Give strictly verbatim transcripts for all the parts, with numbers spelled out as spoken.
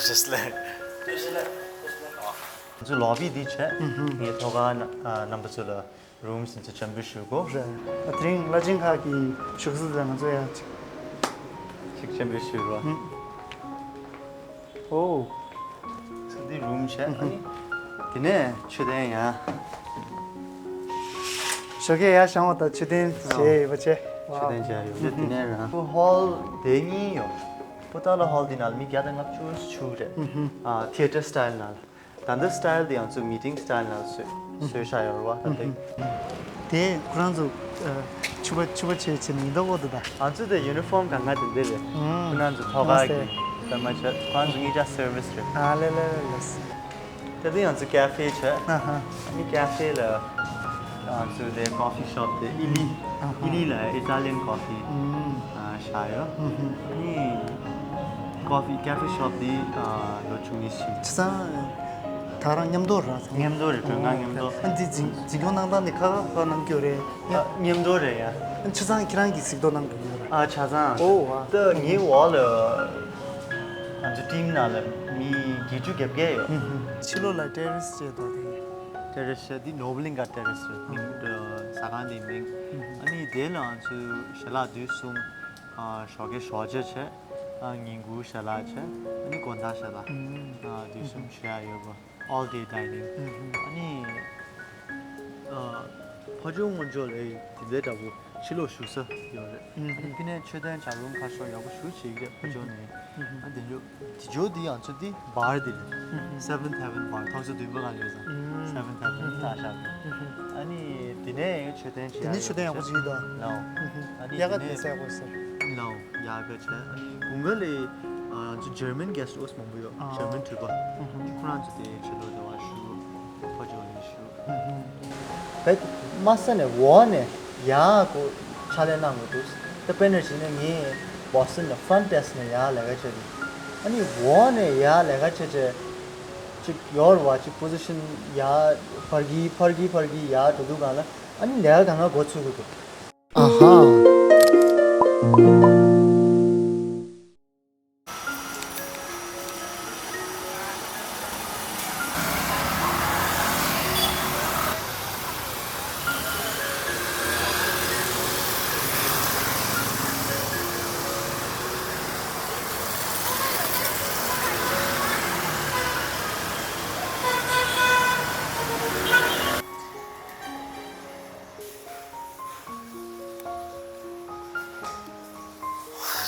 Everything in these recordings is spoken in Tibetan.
Just like. ང་ཚོ་ལོ་བི་འདི་བྱས། ངས་ཐོག་ཁ་ན་ཨ་རྣམ་པ་ཚོ་ལ་རུམ་སི་ཚོ་འཆམ་པོ་ཞུ་གོ་རེད། ཨ་དེ་རིང་བླ་ཆེན་ཁག་གི་བཞུགས་ས་ལ་ང་ཚོ་ཡང་ཅིག་ཅིག་འཆམ་པོ་ཞུ་རོགས། ཨོ། ཚོ་འདི་རུམ་བྱས། ཨ་ནི་དེ་ནས་མཆོད་རྟེན་ཡང་ཞོགས་ཀས་ཡར་བཞེངས་པ་དང་མཆོད་རྟེན་བྱས་ཡོད་པ་བྱས། མཆོད་རྟེན་བྱས་ཡོད་རེད། དེ་ནས་རང་ཧོལ་དེ་གཉིས་ཡོད། པོ་ཏཱ་ལ་ཧོལ་འདི་ནང་ལ་མི་བརྒྱ་དང་ལྔ་བཅུ་བཅུ་རེད། ཨ་ཐི་ཡེ་ཊར་སི་ཊལ་ནང་ལ། ད་ལྟ་སི་ཊལ་དེ་ཡང་ཚུར་མི་ཊིང་སི་ཊལ་ནང་ལ་བཟོས་བཟོས་བཞག་ཡོད་རེད་བ། ད་ལྟ་དེ་ཁོ་རང་ཚོ་ཨ་ཕྱུ་པ་ཕྱུ་པ་བྱས་བྱས་ནས་ཡིན་ད་འོ་ད་ད། ང་ཚོ་དེ་ཡུ་ནི་ཧྥོམ་གང་ག་དེ་འདྲ་རེད། ཁོ་རང་ཚོ་ཐོག་ཁ་གི་ད་མ་བྱས་ཁོ་རང་ཚོ་གཉིས་ཀ་སར་ཝི་སི་རེད། ཨ་ལེ་ལེ་ལེ། ད་དེ་ང་ཚོ་ཀ་ཧྥེ་བྱས། ཨ་ཧ། ཨ་ནི་ཀ་ཧྥེ་ལ་ང་ཚོ་དེ་ཀོ་ཕི་ཤོབ་དེ་ཨི་ལི། ཨ་ཧ། ཨི་ལི་ལ་ཨི་ཊ་ལི་ཡན་ཀོ་ཕི་ཨ་བཞག་ཡོད། ཨ་ནི་ཀོ་ཕི་ཀ་ཧྥེ་ཤོབ་དེ་ཨ་ལོ་བཅུ་གཉིས་ཕྱིན། ཆ་ཚང་ད་རང་མཉམ་དུ་ར་ཚང་མཉམ་དུ་རེད། མགྲོན་ཁང་མཉམ་དུ། ཨ་འདི་འཛིན་འཛིན་སྐྱོང་གནང་སྟངས་ནི་ཁ་ཁ་ཁ་གནང་རྒྱུ་རེད། ཨ་མཉམ་དུ་རེད་ཡ། ཨ་ཆ་ཚང་ཁྱེད་རང་གིས་གཟིགས་རྟོག་གནང་དགོས་ཀྱི་ཡོད་རེད། ཨ་ཆ་ཚང་། ཨོ་ཝ། ད་ངའི་འོག་ལ་ང་ཚོ་ཊིམ་ནང་ལ་མི་བརྒྱད་ཅུ་གྱ་བརྒྱད་ཡོད། ཕྱི་ལོགས་ལ་ཊེ་རེ་སི་བྱས་འདུག་དེ། ཊེ་རེ་སི་འདི་ནོ་བྷི་ལིང་ག་ཊེ་རེ་སི་རེད། མིང་ཟ་ཁང་འདིའི་མིང་། ཨ་ནི་དེ་ལ་ང་ཚོའི་ཞལ་ལག་དུས་གསུམ། ཨ་ཞོགས་ཀས་ཞོགས་ཇ་བྱས། ཨ་ཉིན་གུང་ཞལ་ལག་བྱས། ཨ་ནི་དགོང་དག་ཞལ་ལག་ཨ་དུས་གསུམ་བྱེད་ཡ་ཡོད་པ། All day dining། ཨ་ནི་ཨ་ཕ་ཇོ་སྔོན་འཇོག་ལས་དེ་འདྲའི་འདྲ་པོ་ཕྱི་ལོགས་བཞུགས་ས་ཡོད་རེད། ཨ་ནི་ཕི་ནས་མཆོད་རྟེན་བྱ་རུང་ཁ་ཤོར་ཡག་པོ་ཞེ་པོ་ཅིག་རེད། ཕ་ཇོ་ནས། ཨ་དེ་འཇོག་དེ་འཇོག་དེ་ཡང་ཚོ་དེ་བར་དེ་རེད། Seventh Heaven bar ཐོག་ས་བདུན་པ་ག་ཡོད་ཙང་། Seventh Heaven ལྟ་ཤག་རེད། ཨ་ནི་དེ་ནས་མཆོད་རྟེན་བྱེད་དེ་ནས་མཆོད་རྟེན་ཡག་པོ་ཅིག་ཡོད་དོ། ལའོ། ཨ་ནི་ཡག་ག་དེ་ནས་ཟེར་དགོས་ཟེར། ལའོ་ཡག་ག་བྱས། ཨ་ནི་དགུན་ཁ་ལས་ང་ཚོ་ཇར་མན་གྷེ་སི་ཊི་ཧའུ་སི་མང་པོ་ཡོད། ཇར་མན་འགྲུལ་པ་ཁོ་རང་ཚོ་དེ་ཕྱི་ལོགས་དེ་བ་ཞུ། ཕ་ཇོ་ལས་ཞུ། བེད་མ་ས་ནས་འོག་ནས་ཡར་གོ་ཕྱག་ལས་གནང་དགོས་འདུག་ད་དཔེར་ན་བྱས་ན་ངས་བོ་སི་ཊོན་ནས་ཕོན་ཊི་ཌེ་སི་ཀི་ནས་ཡར་ལས་ཀ་བྱས་ཏེ། ཨ་ནི་འོག་ནས་ཡར་ལས་ཀ་བྱས་བྱས་ཅིག་ཡོར་བ་ཅིག་པོ་ཟི་ཤན་ཡར་ཕར་གི་ཕར་གི་ཕར་གི་ཡར་འགྲོ་དུས་སྒང་ལ་ཨ་ནི་ལས་ཀ་གང་ག་འགོ་ཚུགས་དགོས་འདུག་ཨ་ཧ།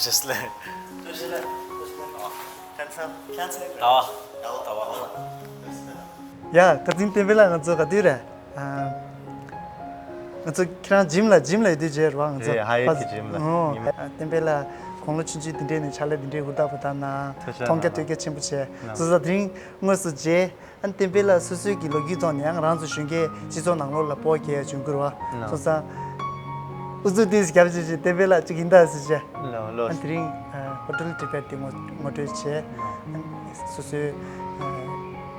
Just like. Cancel. Cancel. ད་བ། ད་བ། ད་བ། ཡ། ད་ཐེངས་བསྟན་པའི་ལགས་ང་ཚོ་ག་དུས་རེད། ཨ། ང་ཚོ་ཁྱེད་རང་ཇིམ་ལ་ཇིམ་ལ་ཡོད་དུས་རྗེས་རེད་བ། ང་ཚོ་ཨེ། ཧ་ཡེ་ཐི་ཇིམ་ལ། ཨོ། ཨ་བསྟན་པའི་ལགས་དགུང་ལོ་ཆུང་ཆུང་འདི་འདྲས་ནས་ཕྱག་ལས་འདི་འདྲས་ཧུར་ཐག་པོ་བཏང་ན། ཐུགས་རྗེ་མཐོང་རྒྱ་གནང་། ཐོས་རྒྱ་ཆེན་པོ་བྱས། ལགས། སོ་སོ་དེ་རིང་དངོས་སུ་མཇལ། ཨ་ནི་བསྟན་པའི་ལགས་སོ་སོའི་གི་ལོ་རྒྱུས་ཐོག་ནས་ཡང་རང་ཚོ་གཞོན་སྐྱེས་སྤྱི་ཚོགས་ནང་ལོགས་ལ་སྤོ་རྒྱག་བྱུང་ཁུར་བ། ལགས། སོང་ཙང་ཨུ་ཚུགས་ཏོག་ཙམ་རྒྱབ་བྱས་བྱས་བསྟན་པའི་ལགས་གཅིག་ཡིན་ད་ཟེར་བྱས། ལགས་ལགས། ཨ་ནི་དེ་རིང་ཨ་ཧོ་ཊེལ་ཊི་བེཊ་དེ་ངོ་ངོ་སྤྲོད་བྱས། ལགས། ཨ་ནི་སོ་སོའི་ཨ་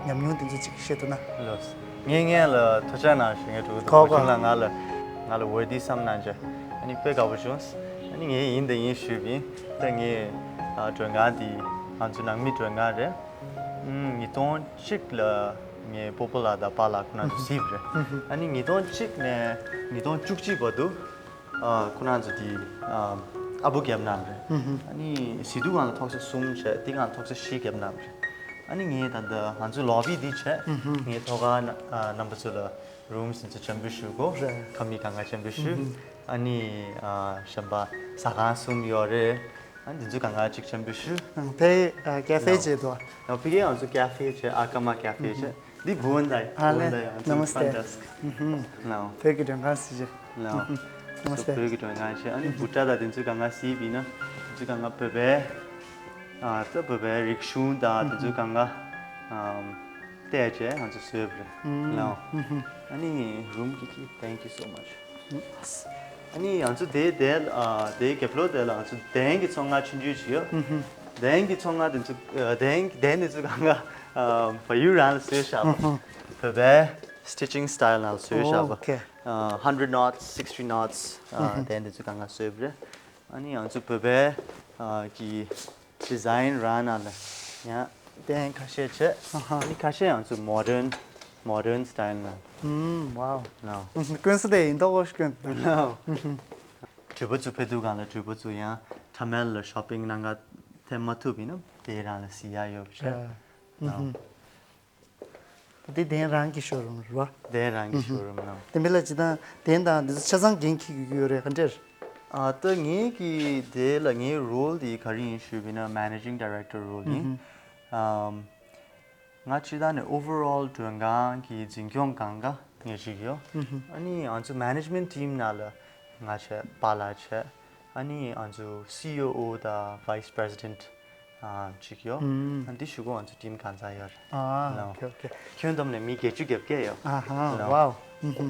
ཉམས་མྱོང་དེ་ཚོ་གཅིག་བཤད་ཐུབ་ན། ལགས། ངས་ངས་ལ་ཐུགས་རྗེ་གནང་ཞུ་ངེས་འགྲོ་གི་འདུག་གོ་གོ། གཞུང་ལ་ང་ལ་ང་ལ་འོས་འདི་བསམ་གནང་བྱས། ཨ་ནི་དཔེ་དགའ་པོ་བྱུང་། ཨ་ནི་ངས་ཡིན་དང་ཡིན་ཞུས་པ་ཡིན། ད་ངས་ཨ་མགྲོན་ཁང་འདི་ང་ཚོ་ནང་མི་མགྲོན་ཁང་རེད། ཉིས་སྟོང་གཅིག་ལ་ངའི་སྤོ་བོ་ལགས་དང་པཱ་ལགས་ཁོ་རང་ཚོ་གཟིགས་པ་རེད། ཨ་ནི་ཉིས་སྟོང་གཅིག་ནས་ཉིས་སྟོང་བཅུ་གཅིག་བར་དུ་ཨ་ཁོ་རང་ཚོ་དེ་ཨ་ཨ་བུ་བརྒྱབ་གནང་བ་རེད། ཨ་ནི་གཟིགས་དུས་སྒང་ལ་ཐོག་ས་གསུམ་བྱས། དེ་སྒང་ཐོག་ས་བཞི་བརྒྱབ་གནང་བ་རེད། ཨ་ནི་ངས་ད་ལྟ་ང་ཚོའི་ལོ་བི་འདི་བྱས། ངས་ཐོག་ཁ་ན་ཨ་རྣམ་པ་ཚོ་ལ་རུམ་སི་ཚོ་འཆམ་པོ་ཞུ་གོ་རེད། ཁ་མིག་གང་ག་འཆམ་པོ་ཞུ། ཨ་ནི་ཨ་གཞན་པ་ཟ་ཁང་གསུམ་ཡོད་རེད། ཨ་འདི་ཚོ་གང་ག་ཅིག་འཆམ་པོ་ཞུ། ཨང་། ཕའི་ཨ་ཀེ་ཧྥེ་ལའོ། བྱེད་དོ། ལའོ། ཕ་གིའི་ང་ཚོ་ཀེ་ཧྥེ་བྱས། ཨ་ཀ་མ་ཀེ་ཧྥེ་བྱས། འདི་བུ་ཝན་ད་ཡིན། ཨ་བུ་ཝན་ད་ཡིན། ང་ཚོ་ནམ་སྟེ། ཕན་ཏ་སི་ཊིག་ལའོ། བོད་ཀྱི་མགྲོན་ཁང་ཟེར་བྱས། ལའོ། ནམ་སྟེ། བོད་ཀྱི་མགྲོན་ཁང་བྱས། ཨ་ནི་བུ་ཊ་དང་དེ་ཚོ་གང་ག་གཟིགས་པ་ཡིན་ན་དེ་ཚོ་གང་ག་བོད་པའི་ཨ་ད་བོད་པའི་རིག་གཞུང་དང་དེ་ཚོ་གང་ག་ཨམ་བལྟས་བྱས་ང་ཚོ་བཟོས་པ་རེད། ལའོ། ཨ་ནི་རུམ་གྱི་ཀི། Thank you so much. ཨ་ནི་ང་ཚོ་དེ་དེ་ཨ་དེའི་རྒྱབ་ལོགས་དེ་ལ་ང་ཚོ་གདན་གྱི་ཚོང་ཁང་ཆུང་ཆུང་ཅིག་ཡོད། གདན་གྱི་ཚོང་ཁང་དེ་ཚོ་ཨ་གདན་གདན་དེ་ཚོ་གང་ག་ཨ་བལ་ཡུལ་རང་ལ་བཟོས་བཞག་པ། བོད་པའི་སི་ཊི་ཅིང་སི་ཊའིལ་ནང་ལ་བཟོས་བཞག་པ། ཨོ་ཁེ། ཨ་ཧན་ཌེ་རེཌ་ནོཊ་སི། སིག་སི་ཊི་ནོཊ་སི། ཨ་གདན་དེ་ཚོ་གང་ག་བཟོས་པ་རེད། ཨ་ནི་ང་ཚོ་བོད་པའི་ཨ་གི་ཌི་ཛའིན་རང་ནང་ལ་ཡང་ སྟན་ཁ་ཤས་བྱས། ཨ་ཧ། ཨ་ནི་ཁ་ཤས་ཡང་ཚུར་མོ་ཌན་མོ་ཌན་སི་ཊལ་ནང་། ཨུམ། ཝའོ། ལའོ། ཀུན་སི་དེ་ཡིན་ཏོག་ཀོ་ཤ་ཀུན། ལའོ། གྲུ་པ་ཚོ་ཕེབས་དུས་སྒང་ལ་གྲུ་པ་ཚོ་ཡང་ཁྲ་མེལ་ལ་ཤོ་པིང་གནང་ག་ཐེབས་མ་ཐུབ་ཡིན་ན་དེ་རང་ལ་གཟིགས་ཡ་ཡོད་པ་བྱས། ལའོ། ད་དེ་གདན་རང་གི་ཤོ་རུམ་རེད་བ། གདན་རང་གི་ཤོ་རུམ་ནང་། དེ་མིན་ལ་ཇི་ལྟར་གདན་དང་འདི་ཚོ་ཆ་ཚང་འགན་འཁྱེར་དགོས་ཀྱི་ཡོད་རེད་ག་འདྲས། ཨ་ད་ངེད་ཀྱི་དེ་ལ་ངའི་རོལ་དེ་ག་རེ་ཡིན་ཞུས་པ་ཡིན་ན་མེ་ནེ་ཇིང་ཌི་རེག་ཊར་རོལ་ཡིན། ཨམ། ང་སྤྱིར་བཏང་ནས་ཨོ་ཝར་ཨོལ་མགྲོན་ཁང་གི་འཛིན་སྐྱོང་སྒང་ག་ངས་བྱེད་ཀྱི་ཡོད། ཨ་ནི་ང་ཚོ་མེ་ནེ་ཇི་མེན་ཊི་ཊིམ་ནང་ལ་ང་བྱས། པཱ་ལགས་བྱས། ཨ་ནི་ང་ཚོ་སི་ཨི་ཨོ་དང་ཝའི་སི་པི་རེ་སི་ཌེན་ཊི་ཨ་ཅིག་ཡོད། ཨ་འདི་ཞུ་གོ་ང་ཚོ་ཊིམ་གང་ཚང་ཡོད་རེད། ཨ་ལའོ། ཨོ་ཁེ་ཨོ་ཁེ། ཁྱོན་བསྡོམས་ནས་མི་བརྒྱད་ཅུ་གྱ་བརྒྱད་ཡོད། ཨ་ཧ། ལའོ། ཝའོ། ཧུམ་ཧུམ།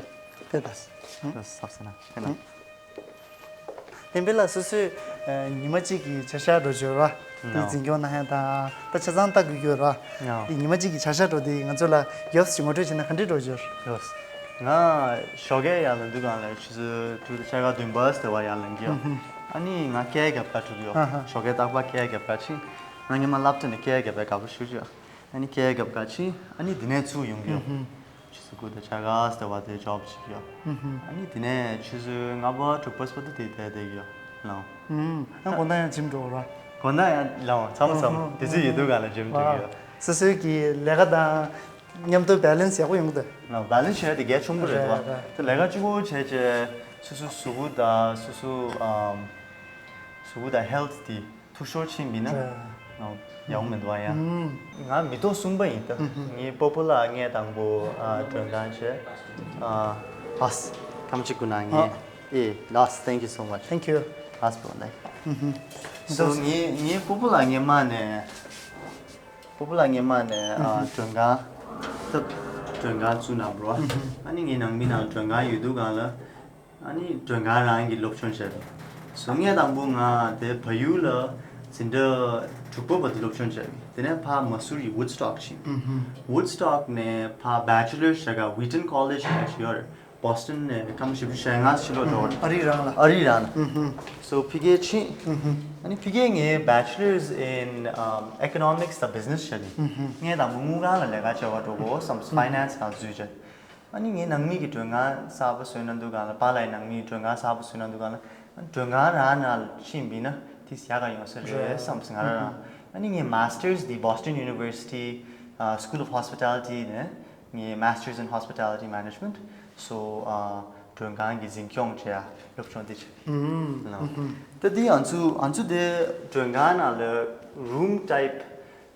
དེ་ད། ད་སབ་སེ་ན་དེ་ན། བསྟན་འཕེལ་ལགས་སོ་སོས་ཨ་ཉི་མ་གཅིག་གི་བྱ་གཞག་འགྲོ་བྱོལ་བ་དེ་ལའོ། འཛིན་སྐྱོང་གནང་ཡ་དང་ད་ཆ་ཚང་ལྟ་དགོས་ཀྱི་ཡོད་རེད་བ། ལའོ། དེ་ཉི་མ་གཅིག་གི་བྱ་གཞག་འགྲོ་དེ་ང་ཚོ་ལ་ཡོད་ཞིག་ངོ་སྤྲོད་བྱས་ན་ག་འདྲས་འགྲོ་བྱོལ། ཡོད། ང་ཞོགས་ཀས་ཡར་ལངས་དུས་སྒང་ལ་ཆུ་ཚོད་དྲུག་དང་ཕྱེད་ཀ་བདུན་པ་ཙམ་དེ་བ་ཡར་ལངས་ཀྱི་ཡོད། ཨ་ནི་ང་སྐས་རྒྱབ་ཁ་འགྲོ་གི་ཡོད། ཨ་ཧ། ཞོགས་ཀས་རྟག་པར་སྐས་རྒྱབ་ཁ་ཕྱིན། ང་སྔོན་མ་སློབ་གྲྭ་ནས་སྐས་རྒྱབ་པའི་དགའ་པོ་ཞེ་པོ་ཅིག་ཡོད། ཨ་ནི་སྐས་རྒྱབ་ཁ་ཕྱིན། ཨ་ནི་འདི་ནས་ཚུར་ཡོང་གི་ཡོད། ཆུ་ཚོད་དགུ་དང་ཕྱེད་ཀ་ཙམ་དེ་བ་དེ་ཇོབ་བྱེད་ཀྱི་ཡོད། ཨ་ནི་འདི་ནས་ཆུ་ཚོད་ལྔ་པ་དྲུག་པ་ཙམ་དེ་བསྡད་བསྡད་ཀྱི་ཡོད། ལའོ། ཨ་དགོང་དག་ཡང་ཇིམ་འགྲོ་ར། དགོང་དག་ཡང་ལའོ་མཚམས་མཚམས་དེ་ཚོ་ཡོད་དུས་སྒང་ལ་ཇིམ་འགྲོ་གི་ཡོད། སོ་སོའི་གི་ལས་ཀ་དང་མཉམ་དུ་བེ་ལེན་སི་ཡག་པོ་ཡོང་གི་འདུག་ལའོ། བེ་ལེན་སི་བྱས་དེ་གལ་ཆེན་པོ་རེད་དོ། རེད་རེད། དེ་ལས་ཀ་གཅིག་པོ་བྱས་རྗེས་སོ་སོའི་གཟུགས་པོ་དང་སོ་སོའི་ཨམ། གཟུགས་པོ་དང་ཧེལ་ཐི་དེ་འཐུས་ཤོར་ཕྱིན་པ་ཡིན་ན། རེད། ཡག་པོ་མི་འདུག་ཨ་ཡ། ང་མི་ཐོག་གསུམ་པ་ཡིན་ད། ངའི་སྤོ་བོ་ལགས་ངས་དང་པོ་ཨ་མགྲོན་ཁང་བྱས། ཨ་ཨས་ཐམས་ཅད་ཀུན་ན་ངས། ཨ་ཨེ་ལགས། Thank you so much. Thank you. ཨས་པོ་ལགས། སོ་ངའི་ངའི་སྤོ་བོ་ལགས་ངའི་མ་ནས། སྤོ་བོ་ལགས་ངའི་མ་ནས་ཨ་མགྲོན་ཁང་། ད་མགྲོན་ཁང་བཙུགས་གནང་བ་རེད་བ། ཨ་ནི་ངའི་ནང་མི་ནང་མགྲོན་ཁང་ཡོད་དུས་སྒང་ལ། ཨ་ནི་མགྲོན་ཁང་རང་གི་སློབ་སྦྱོང་བྱས་པ། སོ་ངས་དང་པོ་ང་དེ་བལ་ཡུལ་ལ་འཛིན་གྲྭ་དྲུག་པ་བར་དུ་སློབ་སྦྱོང་བྱས་པ། དེ་ནས་ཕར་མ་སུ་རི་ཝུཌ་སི་ཊོག་ཕྱིན། ཝུཌ་སི་ཊོག་ནས་ཕར་བེ་ཅི་ལར་བྱེད་ག་ཝི་ཊོན་ཀོ་ལེཇ་ཞེས་ཡོད་རེད། བྷོ་སི་ཊོན་ནས་སྐར་མ་བཞི་བཅུ་ཞེ་ལྔ་ཕྱིན་ལོག་འགྲོ་བ་རེད། ཨ་རི་རང་ལ། ཨ་རི་རང་ལ། སོ་ཕ་གིར་ཕྱིན། ཨ་ནི་ཕ་གིར་ངས་Bachelor's in um, Economics དང་Business བྱས་ཏེ། ངས་དང་པོ་དངུལ་ཁང་ལ་ལས་ཀ་བྱེད་པར་འགྲོ་དགོས་བསམས། ཕའི་ནན་སི་ནང་འཛུལ་བྱས། ཨ་ནི་ངའི་ནང་མི་གིས་མགྲོན་ཁང་གསར་པ་བཟོས་གནང་དུས་སྒང་ལ། པཱ་ལགས་ཀྱི་ནང་མིས་མགྲོན་ཁང་གསར་པ་བཟོས་གནང་དུས་སྒང་ལ། མགྲོན་ཁང་རང་ནང་ཕྱིན་པ་ཡིན་ན་དེ་ཡག་ག་ཡོང་ས་རེད་བསམས་ང་རང་རང་། ཨ་ནི་ངའི་Master's དེ་Boston University uh, School of Hospitality ནས་ངའི་Master's in Hospitality Management སོ་uh, མགྲོན་ཁང་གི་འཛིན་སྐྱོང་བྱེད་ཡ་སློབ་སྦྱོང་དེ་བྱས། ལའོ། ད་དེ་ང་ཚོ་ང་ཚོ་དེ་མགྲོན་ཁང་ནང་ལ་room type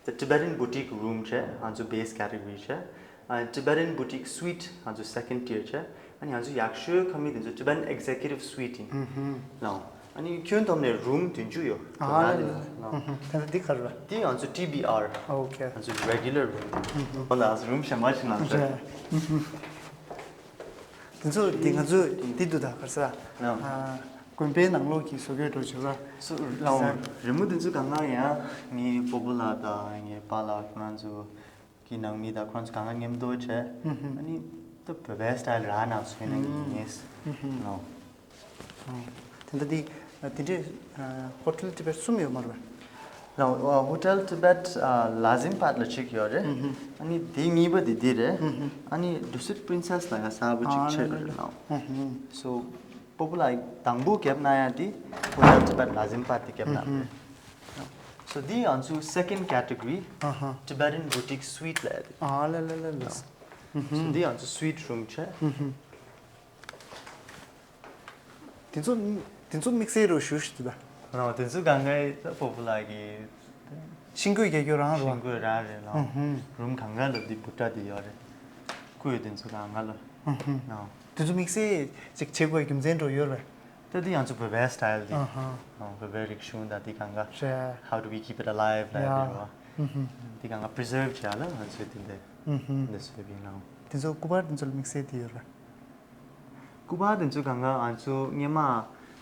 the Tibetan boutique room བྱས། ང་ཚོ་base category བྱས། ཨ་Tibetan boutique suite ང་ཚོ་second tier བྱས། ཨ་ནི་ང་ཚོ་ཡག་ཤོས་ཁ་མི་དེ་ཚོ་Tibetan executive suite ཡིན། ལའོ། ཨ་ནི་ཁྱོན་བསྡོམས་ནས་room བདུན་ཅུ་ཡོད། ཨ་ལ་ལ་ལ། ལའོ། ད་ལྟ་འདི་ག་རེ་རེད། འདི་ང་ཚོ་ཊི་བི་ཨར། ཨོ་ཁེ། ང་ཚོ་regular room ཡིན། འོ་ན་room གཞན་པ་ཞིག་ནང་བྱས། རེད། དེ་ཚོ་འདི་ང་ཚོ་འདི་འདུག་ད་ག་རེ་ཟེར། ལའོ། ཨ་དགོན་པའི་ནང་ལོགས་ཀྱི་བཟོ་བཀོད་འགྲོ་བྱེད་ར། སོ་ལའོ། རི་མོ་དེ་ཚོ་གང་ག་ཡང་ངའི་སྤོ་བོ་ལགས་དང་ངའི་པཱ་ལགས་ཁོ་རང་ཚོ་གི་ནང་མི་དང་ཁོ་རང་ཚོ་གང་ག་མཉམ་དུ་བྱས། ཨ་ནི་ད་བོད་པའི་སི་ཊལ་རང་ནང་བཟོས་གནང་གི་ཡིན། ལའོ། དེ་འདྲ་དེ་དེ་འདྲའི་Hotel Tibet གསུམ་ཡོད་མ་རེད་པས། ལའོ། Hotel Tibet ལ་ཟིན་པད་ལ་གཅིག་ཡོད་རེད། ཨ་ནི་དེ་གཉིས་པ་དེ་འདི་རེད། ཨ་ནི་Dusit Princess ལ་ཡང་གསར་པ་གཅིག་ཆགས་ཡོད་རེད། ལའོ། སོ་སྤོ་བོ་ལགས་དང་པོ་བརྒྱབ་གནང་ཡ་དེ་Hotel Tibet ལ་ཟིན་པད་དེ་བརྒྱབ་གནང་རེད། སོ་འདི་ང་ཚོའི་second category Tibetan boutique suite ལབ་ཡ་དེ། ཨ་ལ་ལ་ལ་ལ། སོ་འདི་ང་ཚོ་suite room བྱས། དེ་ཚོ་དེ་ཚོ་དམིགས་བསལ་རུ་ཞུ་ཞུ་དུ་ད། ཨོ་དེ་ཚོ་གང་ག་ད་སྤོ་བོ་ལགས་ཀྱི་ཤིང་བརྐོས་རྒྱག་རྒྱུ་རང་རུ། ཤིང་བརྐོས་རང་རེད་ལ། རུམ་གང་ག་ལ་འདི་བུ་ཊ་དེ་ཡོད་རེད། བརྐོས་དེ་ཚོ་གང་ག་ལ། ཨོ་དེ་ཚོ་དམིགས་བསལ་ཅིག་བྱེད་དགོས་རྒྱུ་མཚན་འགྲོ་ཡོད་རེད། ད་འདི་ང་ཚོ་བོད་པའི་style དེ། ཨོ་བོད་པའི་རིག་གཞུང་དང་འདི་གང་ག་རེད། How do we keep it alive ལབ་ཡ་རེད་བ། འདི་གང་ག་preserve བྱེད་ཡ་ལ་ང་ཚོས་དེ་འདྲ་འདི་བཟོས་པ་ཡིན་ལ། དེ་ཚོ་སྐུ་པར་དེ་ཚོ་ལ་དམིགས་བསལ་དེ་ཡོད་རེད། སྐུ་པར་དེ་ཚོ་གང་ག་ང་ཚོ་སྔོན་མ་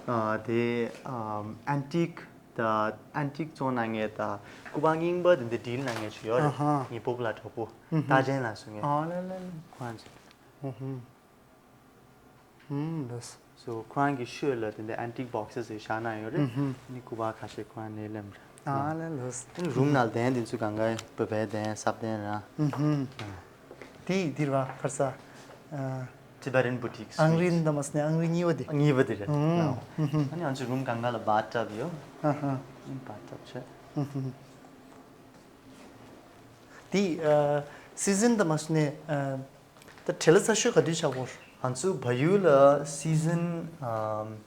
ཨ་དེ་ཨམ་antique དང་antique བཙོང་གནང་མཁན་དང་སྐུ་པར་རྙིང་པ་དེ་འདྲ་deal གནང་མཁན་ཞིག་ཡོད་རེད། ཨ་ཧ། ངའི་སྤོ་བོ་ལགས་གྲོགས་པོ་ཨུ་ཧུ། རྟགས་ཅན་ལགས་ཟེར་མཁན། ཨ་ལེ་ལེ་ལེ། ཁོ་རང་ཚོ། ཨུ་ཧུ། ཨུམ་ལགས། སོ་ཁོ་རང་གི་ཤོད་ལ་དེ་འདྲ་antique boxes ཞིག་བཞག་གནང་ཡོད་རེད། ཨུ་ཧུ། ཨ་ནི་སྐུ་པར་ཁ་ཤས་ཁོ་རང་ནས་ལེན་པ་རེད། ཨ་ལ་ལོས། རུམ་ནང་གདན་དེ་ཚོ་གང་ག་བོད་པའི་གདན་སབ་གདན་ར། ཨུ་ཧུམ། དེ་འདིར་བ་ཁར་ས། Tibetan Boutique ཨང་རིན་Suite། འདི་མ་སྣེ་ཨང་རིན་གཉིས་པ་དེ། གཉིས་པ་དེ་རེད། ཨུ་ཧུམ། ཨ་ནི་ང་ཚོའི་རུམ་གང་ག་ལ་bath tub ཡོད། ཨ་ཧ། Bath tub བྱས། ཨུ་ཧུམ། དེ་season འདི་མ་སྣེ་ད་བྲེལ་ཚ་ཤོས་ག་དུས་ཆགས་གོ། ང་ཚོ་བལ་ཡུལ་ལ་season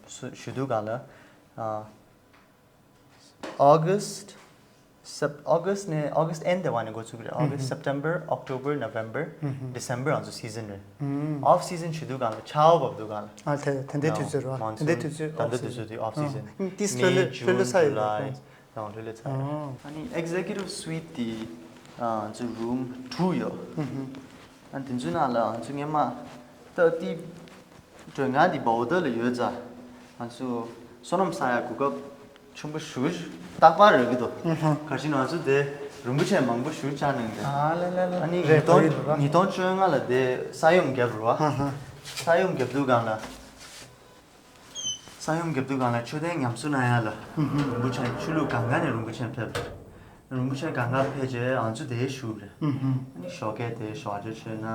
ཞུ་དུས་གང་ལ། August Sep- August ནས་August end དེ་བ་ནས་འགོ་ཚུགས་རེད། August September October November December ང་ཚོ་season རེད། Off season ཞུ་དུས་གང་ལ་ཆར་པ་བབས་དུས་གང་ལ། ཨ་དེ་དེ་འདྲའི་དུས་ཚོད་རེད་བ། དེ་འདྲའི་དུས་ཚོད་ད་ལྟ་དུས་ཚོད་དེ་off season། ཏིས་ལྷོད་ལྷོད་ལྷོད་ལྷོད་ས་ཡོད་རེད། ཡང་ལྷོད་ལྷོད་ཚ་རེད། ཨ་ནི་executive suite དེ་ང་ཚོ་room two ཡོད། ཨ་དེ་ཚོའི་ནང་ལ་ང་ཚོ་སྔན་མ་ད་དེ་མགྲོན་ཁང་དེ་བའོ་ཏ་ལ་ཡོད་ཙང་ང་ཚོ་སོ་ནམ་ས་ཡ་གོ་སྐབས་ཆེན་པོ་ཞུ་རྟག་པར་རག་གི་འདུག་ག་རེ་ཟེར་ན་ང་ཚོ་དེ་རིན་པོ་ཆེ་མང་པོ་ཞུ་བཅར་གནང་དེ། ཨ་ལ་ལ་ལ། ཨ་ནི་རེད་ཉིས་སྟོང་ཉིས་སྟོང་བཅོ་ལྔ་ལ་དེ་ས་ཡོམ་བརྒྱབ་རུ་བ། ས་ཡོམ་བརྒྱབ་དུས་སྒང་ལ། ས་ཡོམ་བརྒྱབ་དུས་སྒང་ལ་མཆོད་རྟེན་ཉམས་གསོ་གནང་ཡ་ལ་རིན་པོ་ཆེ་ཆོས་ལུགས་གང་ག་ནས་རིན་པོ་ཆེ་ཕེབས། རིན་པོ་ཆེ་གང་ག་ཕེབས་རྗེས་ང་ཚོ་དེ་བཞུགས་རེད། ཨ་ནི་ཞོགས་ཀས་དེ་ཞོགས་ཇ་མཆོད་ན།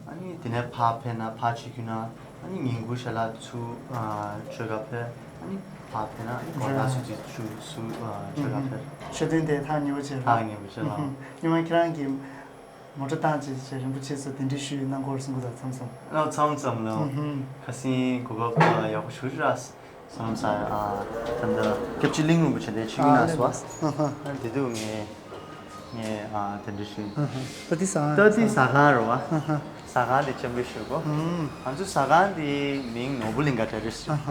ཨ་ནི་དེ་ནས་ཕར་ཕེབས་ན་ཕར་ཕྱིན་རྒྱུ་ན། ཨ་ནི་ཉིན་གུང་ཞལ་ལག་ཚུར་མཆོད་ག་ཕེབས། ཨ་ནི་ཕར་ཕེབས་ན་ཨ་ནི་དགོང་དག་ཚུར་ཚུར་ཚུར་མཆོད་ག་ཕེབས། མཆོད་རྟེན་དེ་ཐག་ཉེ་བོ་བྱས་རོགས། ཐག་ཉེ་བོ་བྱས་རོགས། སྔོན་མ་ཁྱེད་རང་གིས་མོ་ཊ་བཏང་བྱས་བྱས་རིན་པོ་ཆེ་ཚོ་གདན་འདྲེན་ཞུས་གནང་སྐོར་གསུང་གི་འདུག་མཚམས་མཚམས། ཨ་མཚམས་མཚམས་ལ། ཁ་སང་གོ་སྐབས་ཡག་པོ་ཞུ་ར། སོ་ནམ་ས་ཡ་ཨ་ད་ལྟ་སྐྱབས་རྗེ་གླིང་རིན་པོ་ཆེ་དེ་ཆིབས་བསྒྱུར་གནང་སོང་། ཨ་དེ་དུས་ངས་ངས་ཨ་དེ་འདྲ་ཞུས། ད་དེ་ཟ་ད་དེ་ཟ་ཁང་རེད་བ། ཟ་ཁང་དེ་ཆེན་པོ་ཞུ་གོ། ང་ཚོའི་ཟ་ཁང་དེ་མིང་ནོར་བུ་གླིང་ག་ཊེ་རེ་སི་རེད།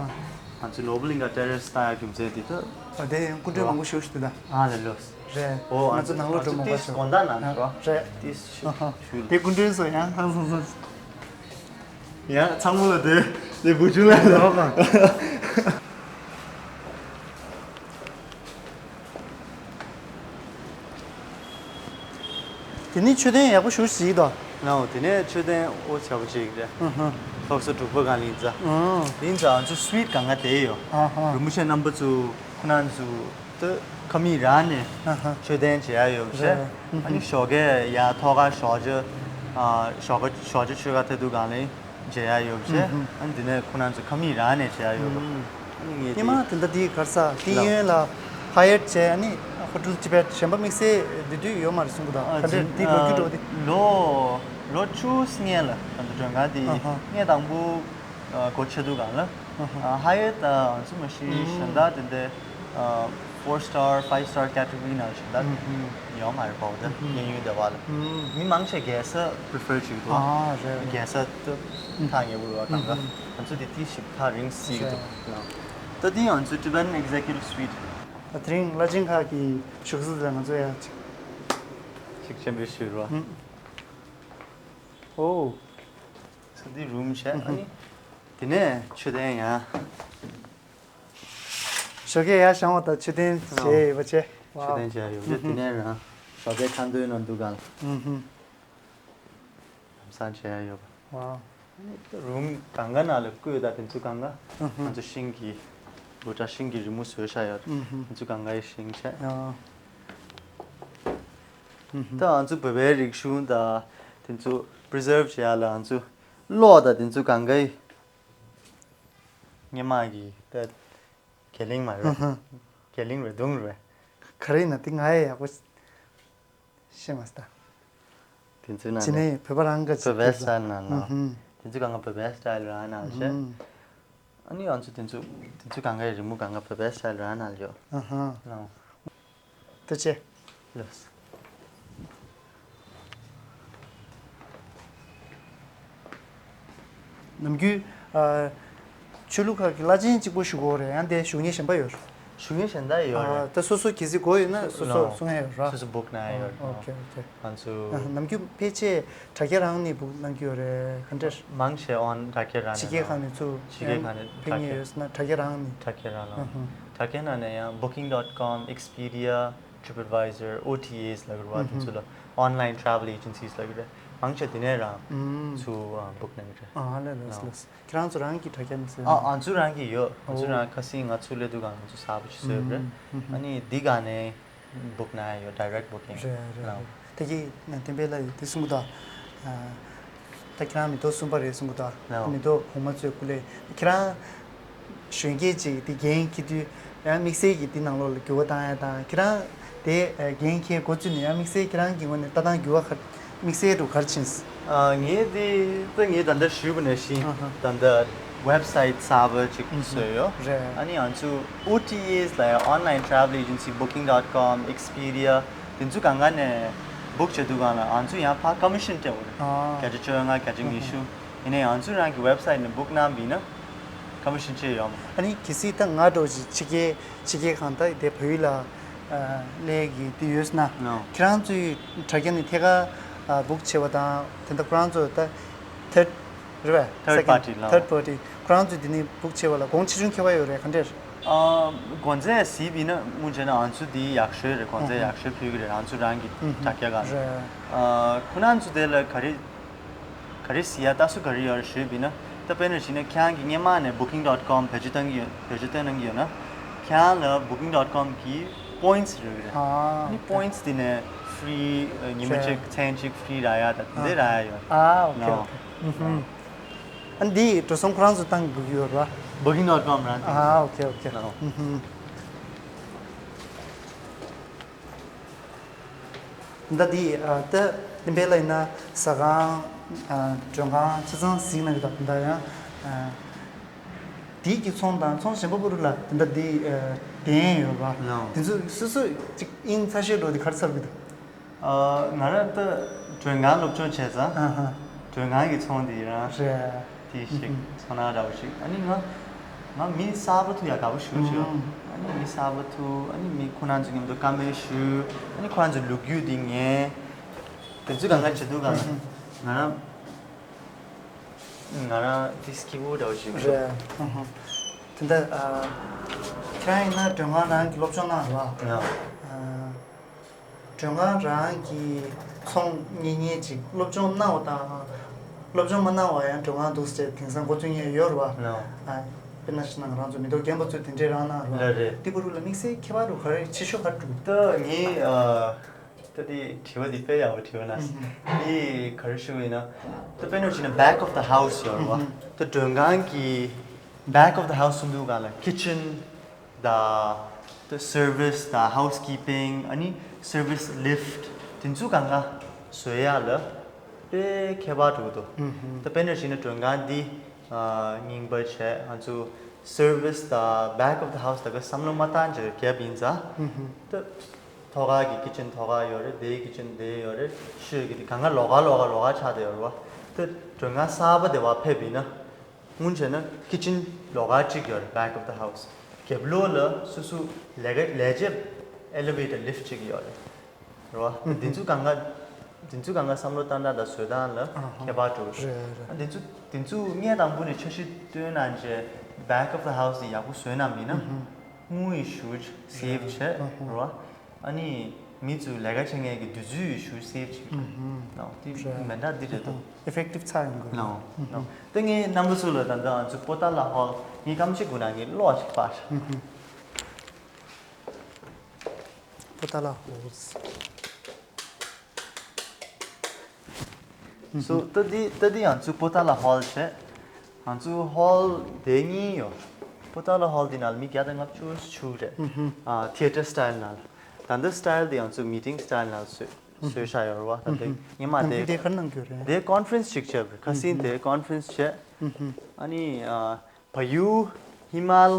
ང་ཚོས་ནོར་བུ་གླིང་ག་ཊེ་རེ་སི་བཏགས་ཡ་རྒྱུ་མཚན་དེ་ད། ཨ་དེ་སྐུ་མགྲོན་མང་པོ་ཞུ་ཞུ་ད། ཨ་ལ་ལོས། རེད། ཨོ་ང་ཚོ་ནང་ལོགས་འགྲོ་མང་པོ་ཞུ། དགོང་དག་ནང་ཞུ། རེད། དེ་ཞུ་ཞུ། དེ་སྐུ་མགྲོན་ཚོ་ཡང་ཚང་སོང་སོང་། ཡང་ཚང་མ་ལ་དེ་དེ་བུ་ཆུང་ལ་ལོག་ག་དེ་ནི་མཆོད་རྟེན་ཡག་པོ་ཞུ་ཞིག་དོ། ནའོ་དེ་ནས་མཆོད་རྟེན་ཨོ་ཆ་བོ་ཅིག་རེད། ཨུ་ཧུ། ཐོག་སོ་དྲུག་པ་གང་ལིན་ཙ། ཨུ། ལིན་ཙ་ང་ཚོ་སུ་ཝིཊ་གང་ག་དེ་ཡོད། ཨ་ཧ། རིན་པོ་ཆེ་རྣམ་པ་ཚོ་ཁོ་ན་ཚོ་ད་ཁ་མིག་རང་ནས་ཨ་ཧ། མཆོད་རྟེན་བྱེད་ཡ་ཡོད་པ་བྱས། རེད། ཨ་ནི་ཞོགས་ཀས་ཡ་ཐོག་ཁ་ཞོགས་ཇ། ཨ་ཞོགས་ཀ་ཞོགས་ཇ་མཆོད་ག་ཐེ་དུས་གང་ལིན། མཇལ་ཡ་ཡོད་པ་བྱས། ཨ་ནི་དེ་ནས་ཁོ་རང་ཚོ་ཁ་མིག་རང་ནས་མཇལ་ཡ་ཡོད་པ། ཨ་ནི་ངས་སྔོན་མ་དེ་འདྲ་དེའི་གར་ས་དེའི་གཡོན་ལ་ཧ་ཡར་བྱས། ཨ་ནི་ཧོ་ཊེལ་ཅི་བེད་གཞན་པ་དམིགས་བསལ་དེ་དུས་ཡོད་མ་རེད་གསུང་གི་འདུག་ག་འདྲ་དེ་ལོ་རྒྱུས་འགྲོ་དེ། ལོ་ལོ་བཅུ་སྔོན་ལ་ང་ཚོ་མགྲོན་ཁང་དེ་ཨ་ཧ། སྔོན་དང་པོ་སྒོ་ཕྱེ་དུས་གང་ལ། ཧ་ཡར་དང་ཚོ་མ་གཞི་གཞན་དག་དེ་འདྲ་four star five star category ནང་གཞན་དག་ཡོད་མ་རེད་པ། འོ་ད་གཡས་གཡོན་སྡེ་བ་ལ་མི་མང་ཆེ་རྒྱལ་ས་prefer བྱེད་ཀྱི་འདུག་ཨ་རེད། རྒྱལ་ས་ཐག་ཉེ་པོ་རེད་བ། གང་ག་ང་ཚོ་དེ་ཏི་ཞིག་ཐག་རིང་སྲིད་ཀྱི་འདུག་ད་དེ་ང་ཚོ་Tibetan Executive Suite། ད་དེ་རིང་བླ་ཆེན་ཁག་གི་བཞུགས་ས་དེ་ང་ཚོ་ཡ་ཅིག་ཅིག་ཆེན་པོའི་ཞུ་རོགས། ཨོ། ས་འདི་རུམ་བྱས། ཨ་ནི་དེ་ནས་མཆོད་རྟེན་ཡང་། ཞོགས་ཀས་ཡར་བཞེངས་པ་དང་མཆོད་རྟེན་བྱས་ཡོད་པ་བྱས། མཆོད་རྟེན་བྱས་ཡོད་པ་བྱས། དེ་ནས་རང་ཞོགས་ཀས་ཁ་འདོན་ནང་འདུག་གང་། ལམ་སང་བྱས་ཡོད་པ། ཨ་ནི་རུམ་གང་ག་ནང་ལ་བཀོད་དང་དེ་ཚོ་གང་ག་ང་ཚོ་ཤིང་གི་འབུ་ཕྲ་ཤིང་གི་རི་མོ་བཟོས་བཞག་ཡོད། དེ་ཚོ་གང་ག་ཡི་ཤིང་བྱས། ད་ང་ཚོ་བོད་པའི་རིག་གཞུང་དང་དེ་ཚོ་preserve བྱེད་ཡ་ལ་ང་ཚོ་གློག་དང་དེ་ཚོ་གང་ག་ཡི་སྔོན་མ་གི་ད་རྒྱ་གླིང་མ་རེད། རྒྱ་གླིང་རེད། དུང་རེད། ག་རེ་ཡིན་ན་དེ་ང་ཡ་ཡག་པོ་ཤེས་མ་སོང་། དེ་ཚོའི་ནང་ཅི་ནས་ནས་བོད་པ་རང་ག་བོད་པའི་style ནང་ནང་། དེ་ཚོ་གང་ག་བོད་པའི་style རང་ནང་བྱས། ཨ་ནི་ང་ཚོ་དེ་ཚོ་དེ་ཚོ་གང་གའི་རི་མོ་གང་ག་བོད་པའི་style རང་ནང་ཡོད། ཨ་ཧ། ལོས། ནམ་རྒྱུན་ཨ་ཆོས་ལུགས་ཁག་གི་བླ་ཆེན་གཅིག་པོ་བཞུགས་ཀྱི་ཡོད་རེད། ཡང་དེ་བཞུགས་མཁན་གཞན་པ་ཡོད་རེད། བཞུགས་མཁན་གཞན་དག་ཡོད་རེད། ད་སོ་སོ་གལ་སྲིད་དགོས་ཡོད་ན་སོ་སོ་གསུང་ཡ་ཡོད་ར། སོ་སོ་book གནང་ཡ་ཡོད་རེད། ཨོ་ཁེ་ཨོ་ཁེ། ང་ཚོ་ནམ་རྒྱུན་ཕལ་ཆེར་དྲ་རྒྱ་རང་ནས་book གནང་གི་ཡོད་རེད། ག་འདྲ། མང་ཆེ་ཨོན་དྲ་རྒྱ་རང་ནས། ཕྱི་རྒྱལ་ཁག་ནས་ཚུར་ཕྱི་རྒྱལ་ཁག་ནས་ཕེབས་མཁན་ཡོད་ན་དྲ་རྒྱ་རང་ནས། དྲ་རྒྱ་རང་ལ། དྲ་རྒྱ་ནང་ནས་ཡང་booking dot com, Expedia, TripAdvisor, O T As ལབ་ཀྱི་རེད་བ། དེ་ཚོ་ལ་online travel agencies ལབ་ཀྱི་རེད། མང་ཆེ་དེ་ནས་རང་ཚུར་book གནང་གི་རེད། ཨ་ལས་ལས་ལས། ཁྱེད་རང་ཚོ་རང་གི་དྲ་རྒྱ་ནས་བཟོས། ཨ་ང་ཚོ་རང་གི་ཡོད། ང་ཚོ་རང་ཁ་སང་ང་ཚོ་སླེབས་དུས་སྒང་ང་ཚོ་གསར་པ་ཞིག་བཟོས་པ་རེད། ཨ་ནི་འདི་སྒང་ནས་ བུག་གནང་ཡ་ཡོད། ཌའི་རེག་བུ་ཀིང་། རེད་རེད་ལའོ། རེད། ད་གི་ན་བསྟན་འཕེལ་ལགས་ཡིས་དེ་གསུང་གི་འདུག་ཨ། ད་ཁྱེད་རང་མི་ཐོག་གསུམ་པ་རེད་གསུང་གི་འདུག་ལའོ། མི་ཐོག་གོང་མ་ཚོས་སྐུ་ལས་ཁྱེད་རང་གཞོན་སྐྱེས་ཅིག་དེ་འགན་འཁྱེར་དུས་ཡང་དམིགས་བསལ་གྱིས་དེ་ནང་ལོགས་ལ་འགྱུར་བ་བཏང་ཡ་དང་ཁྱེད་རང་དེ་འགན་འཁྱེར་འགོ་བཙུགས་ནས་ཡང་དམིགས་བསལ་ཁྱེད་རང་གི་ངོས་ནས་ལྟ་སྟངས་འགྱུར་བ་ག་དམིགས་བསལ་དུ་ག་རེ་ཕྱིན། ཨ། ངས་དེ་ད་ངས་ད་ལྟ་ཞུས་པ་ནང་བཞིན་ཨ་ཧ། ད་ལྟ་ཝེབ་སའིཊ་གསར་པ་ཅིག་ཨུ་ཧུ། བཟོས་ཡོད། རེད། ཨ་ནི་ང་ཚོ་ཨོ་ཊི་ཨེས་ལབ་ཡ་online travel agency booking dot com, Expedia དེ་ཚོ་གང་ག་ནས་བུག་བྱེད་དུས་སྒང་ལ་ང་ཚོ་ཡང་ཕར་ཀོ་མི་ཤན་སྤྲད་དགོས་རེད། ཨ། བརྒྱ་ཆ་བཅོ་ལྔ། བརྒྱ་ཆ་ཉི་ཤུ། ཡིན་ནའི་ང་ཚོ་རང་གི་ཝེབ་སའིཊ་ནས་བུག་གནང་བ་ཡིན་ན་ཀོ་མི་ཤན་སྤྲད་ཡོད་མ། ཨ་ནི་གལ་སྲིད་ད་ང་འདྲ་བོ་ཞིག་ཕྱི་རྒྱལ་ཕྱི་རྒྱལ་གང་ལྟར་དེ་བལ་ཡུལ་ལ་ཨ་སླེབས་ཀྱི་དེ་ཡོད་ན། ནོ། ཁྱེད་རང་ཚོའི་དྲ་རྒྱ་ནས་ཐད་ཀར་ཨ་བུག་བྱས་པ་དང་དེ་འདྲ་ཁོ་རང་ཚོ་ད་ཐར་རེད་པས། Third party ལ། Third party ཁོ་རང་ཚོས་དེ་ནས་བུག་བྱས་པ་ལ་གོང་ཆེ་ཆུང་ཁྱད་པར་ཡོད་རེད་ག་འདྲས། ཨ། གོང་ཚད་གཟིགས་པ་ཡིན་ན་དངོས་བྱས་ན་ང་ཚོ་འདི་ཡག་ཤོས་རེད། གོང་ཚད་ཡག་ཤོས་ཕུལ་གྱི་རེད་ང་ཚོ་རང་གི་དྲ་རྒྱ་སྒང་ལ། རེད། ཨ། ཁོ་རང་ཚོ་དེ་ལ་ག་རེ་ག་རེ་གཟིགས་ཡ་ལྟ་སྲོལ་ག་རེ་ཡོད་རེད་ཞུས་པ་ཡིན་ན། ད་དཔེར་ན་བྱས་ན་ཁྱེད་རང་གིས་སྔོན་མ་ནས་booking dot com བེད་སྤྱོད་གཏོང་གི་ཡོད། བེད་སྤྱོད་གཏོང་གནང་གི་ཡོད་ན། ཁྱེད་རང་ལ་booking dot com གི་points རག་གི་རེད། ཨ། ཨ་ནི་points དེ་ནས་free ཨ། ཉི་མ་རེད། གཅིག་མཚན་གཅིག་free རག་ཡ་དང་དེ་འདྲ་རག་ཡ་ཡོད། ཨ། ཨོ་ཁེ། ནོ། ཨོ་ཁེ། ཨུ་ཧུམ། ཨ་ནི་འདི་འགྲོ་སོང་ཁོ་རང་ཚོ་བཏང་དགོས་ཀྱི་ཡོད་རེད་པ། booking dot com རང་བཏང་། ཨ། ཨོ་ཁེ་ཨོ་ཁེ། ནོ། ཨུ་ཧུམ། ད་འདི་ཨ། ད་བསྟན་འཕེལ་ལགས་ཡིན་ན་ཟ་ཁང་ཨ། མགྲོན་ཁང་ཆ་ཚང་གཟིགས་གནང་གི་འདུག་ད་ཡང་ཨ། དེའི་གི་ཚོང་དང་ཚོང་གཞན་པ་པོ་རུ་ལ་དེ་འདྲ་འདི་ཨ། གདན་ཡོད་པ། ལའོ། དེ་ཚོ་སོ་སོ་ཅིག་དབྱིངས་ཚ་ཤོས་འགྲོ་དེ་ག་རེ་འཚབ་གི་འདུག་ཨ། ང་རང་ད་མགྲོན་ཁང་སློབ་སྦྱོང་བྱས་ཙང་། ཨ་ཧ། མགྲོན་ཁང་གི་ཚོང་དེ་རང་རེད། དེ་ཞིག་ཚོང་ནང་འདྲ་བོ་ཞིག་ཨ་ནི་ང་ང་མི་གསར་པ་ཐུག་ཡ་དགའ་པོ་ཞེ་པོ་ཅིག་ཡོད། ཨ་ནི་མི་གསར་པ་ཐུག་ཨ་ནི་མི་ཁོ་རང་ཚོ་མཉམ་དུ་བཀའ་མོལ་ཞུ། ཨ་ནི་ཁོ་རང་ཚོའི་ལོ་རྒྱུས་དེ་ཉན། དེ་ཚོ་གང་ག་བྱེད་དུས་གང་ང་རང་ང་རང་དེ་སྐྱིད་པོ་འདྲ་བོ་ཞིག་ཡོད། རེད། དེ་འདྲ་ཨ། ཁྱེད་རང་ཡིན་ན་མགྲོན་ཁང་རང་གི་སློབ་སྦྱོང་གནང་རེད་པ། ཡ། ཨ། མགྲོན་ཁང་རང་གི་ཚོང་གཉེར་མཁན་ཅིག་སློབ་སྦྱོང་གནང་བ་དང་། སློབ་སྦྱོང་མ་གནང་བ་ཡང་མགྲོན་ཁང་འདུག་ཟེར་དེང་སང་འགོ་བཙུགས་མཁན་ཡོད་རེད་པ། ལའོ། ཨ། དཔེར་ན་ཞིག་ན་ང་རང་ཚོ་མི་ཐོག་རྒན་པ་ཚོས་དེ་འདྲས་རང་གནང་རེད་པ། ལ་རེད། དེ་བར་དུ་ལ་དམིགས་བསལ་ཁྱད་པར་དུ་ག་རེ་ཆེ་ཤོས་ག་རེ་འདུག་ད་ངའི་ཨ། ད་དེ་དྲི་བ་འདི་དཔེ་ཡག་པོ་དྲི་བ་གནང་སོང་། ཨུ་ཧུམ། དེ་ག་རེ་ཞུ་དགོས་ཡིན་ན། ད་དཔེར་ན་ཞིག་ན་back of the house ཡོད་རེད་པ། ཨུ་ཧུམ། ད་མགྲོན་ཁང་གི་back of the house གསུང་དུས་སྒང་ལ་kitchen དང་། ད་service དང་housekeeping ཨ་ནི་service lift དེ་ཚོ་གང་ག་བཟོ་ཡ་ལ་དཔེ་ཁྱད་པར་འགྲོ་གི་འདུག་ཨུ་ཧུམ། ད་དཔེར་ན་ཞིག་ན་མགྲོན་ཁང་འདི་ཨ། རྙིང་པ་བྱས་ང་ཚོ་service དང་back of the house ད་ག་བསམ་བློ་མ་བཏང་བྱས་བརྒྱབ་ཡིན་ཙང་། ཨུ་ཧུམ། ད་ཐོག་ཁ་གི་kitchen ཐོག་ཁ་ཡོད་རེད། དེའི་kitchen དེ་ཡོད་རེད། ཤོད་ཀྱི་དེ་གང་ག་ལོགས་ཀ་ལོགས་ཀ་ལོགས་ཀ་ཆགས་བསྡད་ཡོད་རེད་པ། ད་མགྲོན་ཁང་གསར་པ་དེ་བ་ཕེབས་ཡིན་ན། སྔོན་བྱས་ན་kitchen ལོགས་ཀ་གཅིག་ཡོད་རེད། back of the house རྒྱབ་ལོགས་ལ་སོ་སོ་ལས་ཀ་ལས་བྱེད་elevator lift གཅིག་ཡོད་རེད། རེད་པ། ཨུ་ཧུམ། དེ་ཚོ་གང་ག་དེ་ཚོ་གང་ག་བསམ་བློ་བཏང་སྟངས་དང་བཟོ་སྟངས་ལ་ཨ་ཧ། ཁྱད་པར་འགྲོ་གི་རེད། རེད་རེད། ཨ། དེ་ཚོ་དེ་ཚོ་ངས་དང་པོ་ནས་འཆར་གཞི་བཏོན་གནང་བྱས་back of the house དེ་ཡག་པོ་བཟོས་གནང་མིན་ན། ཨུ་ཧུམ། དངུལ་ཡི་ཞུ་save བྱས། ཨ་ཧ། རེད་པ། ཨ་ནི་མི་ཚོ་ལས་ཀ་བྱེད་མཁན་གྱི་དུས་ཚོད་ཡི་ཞུ་save བྱེད་ཀྱི་རེད། ཨུ་ཧུམ། ནོ། དེ་རེད། མེད་ན་འདི་རེད་དོ། effective ཚ་ཡོང་གི་རེད། ནོ། ཨུ་ནོ། ཧུམ། ད་ངས་རྣམ་པ་ཚོ་ལ་ད་ལྟ་ང་ཚོ་པོ་ཏཱ་ལ་ཧོལ་ངས་སྐར་མ་གཅིག་སྒུག་ན་ངས་ཀློག་ཅིག་པར། ཨུ་ཧུམ། པོ་ཏཱ་ལ་ཧོལ། སོ་ད་འདི་ད་འདི་ང་ཚོ་པོ་ཏཱ་ལ་ཧོལ་བྱས། ང་ཚོ་ཧོལ་དེ་གཉིས་ཡོད། པོ་ཏཱ་ལ་ཧོལ་འདི་ནང་ལ་མི་བརྒྱ་དང་ལྔ་བཅུ་ཞིག་རེད། ཨུ་ཧུམ། ཨ། theatre style ནང་ལ། ད་ལྟ་style འདི་ང་ཚོ་meeting style ནང་བཟོས་བཟོས་བཞག་ཡོད་རེད་པ། ད་ལྟ་ཨུ་ཧུམ། སྔོན་མ་ནམ་རྒྱུན་དེ། དེ་ག་རེ་གནང་གི་ཡོད་རེད། དེ་conference ཅིག་བྱས་པ་རེད། ཁ་སང་དེ་conference བྱས། ཨུ་ཧུམ། ཨ་ནི་ཨ། བལ་ཡུལ་ཧི་མལ་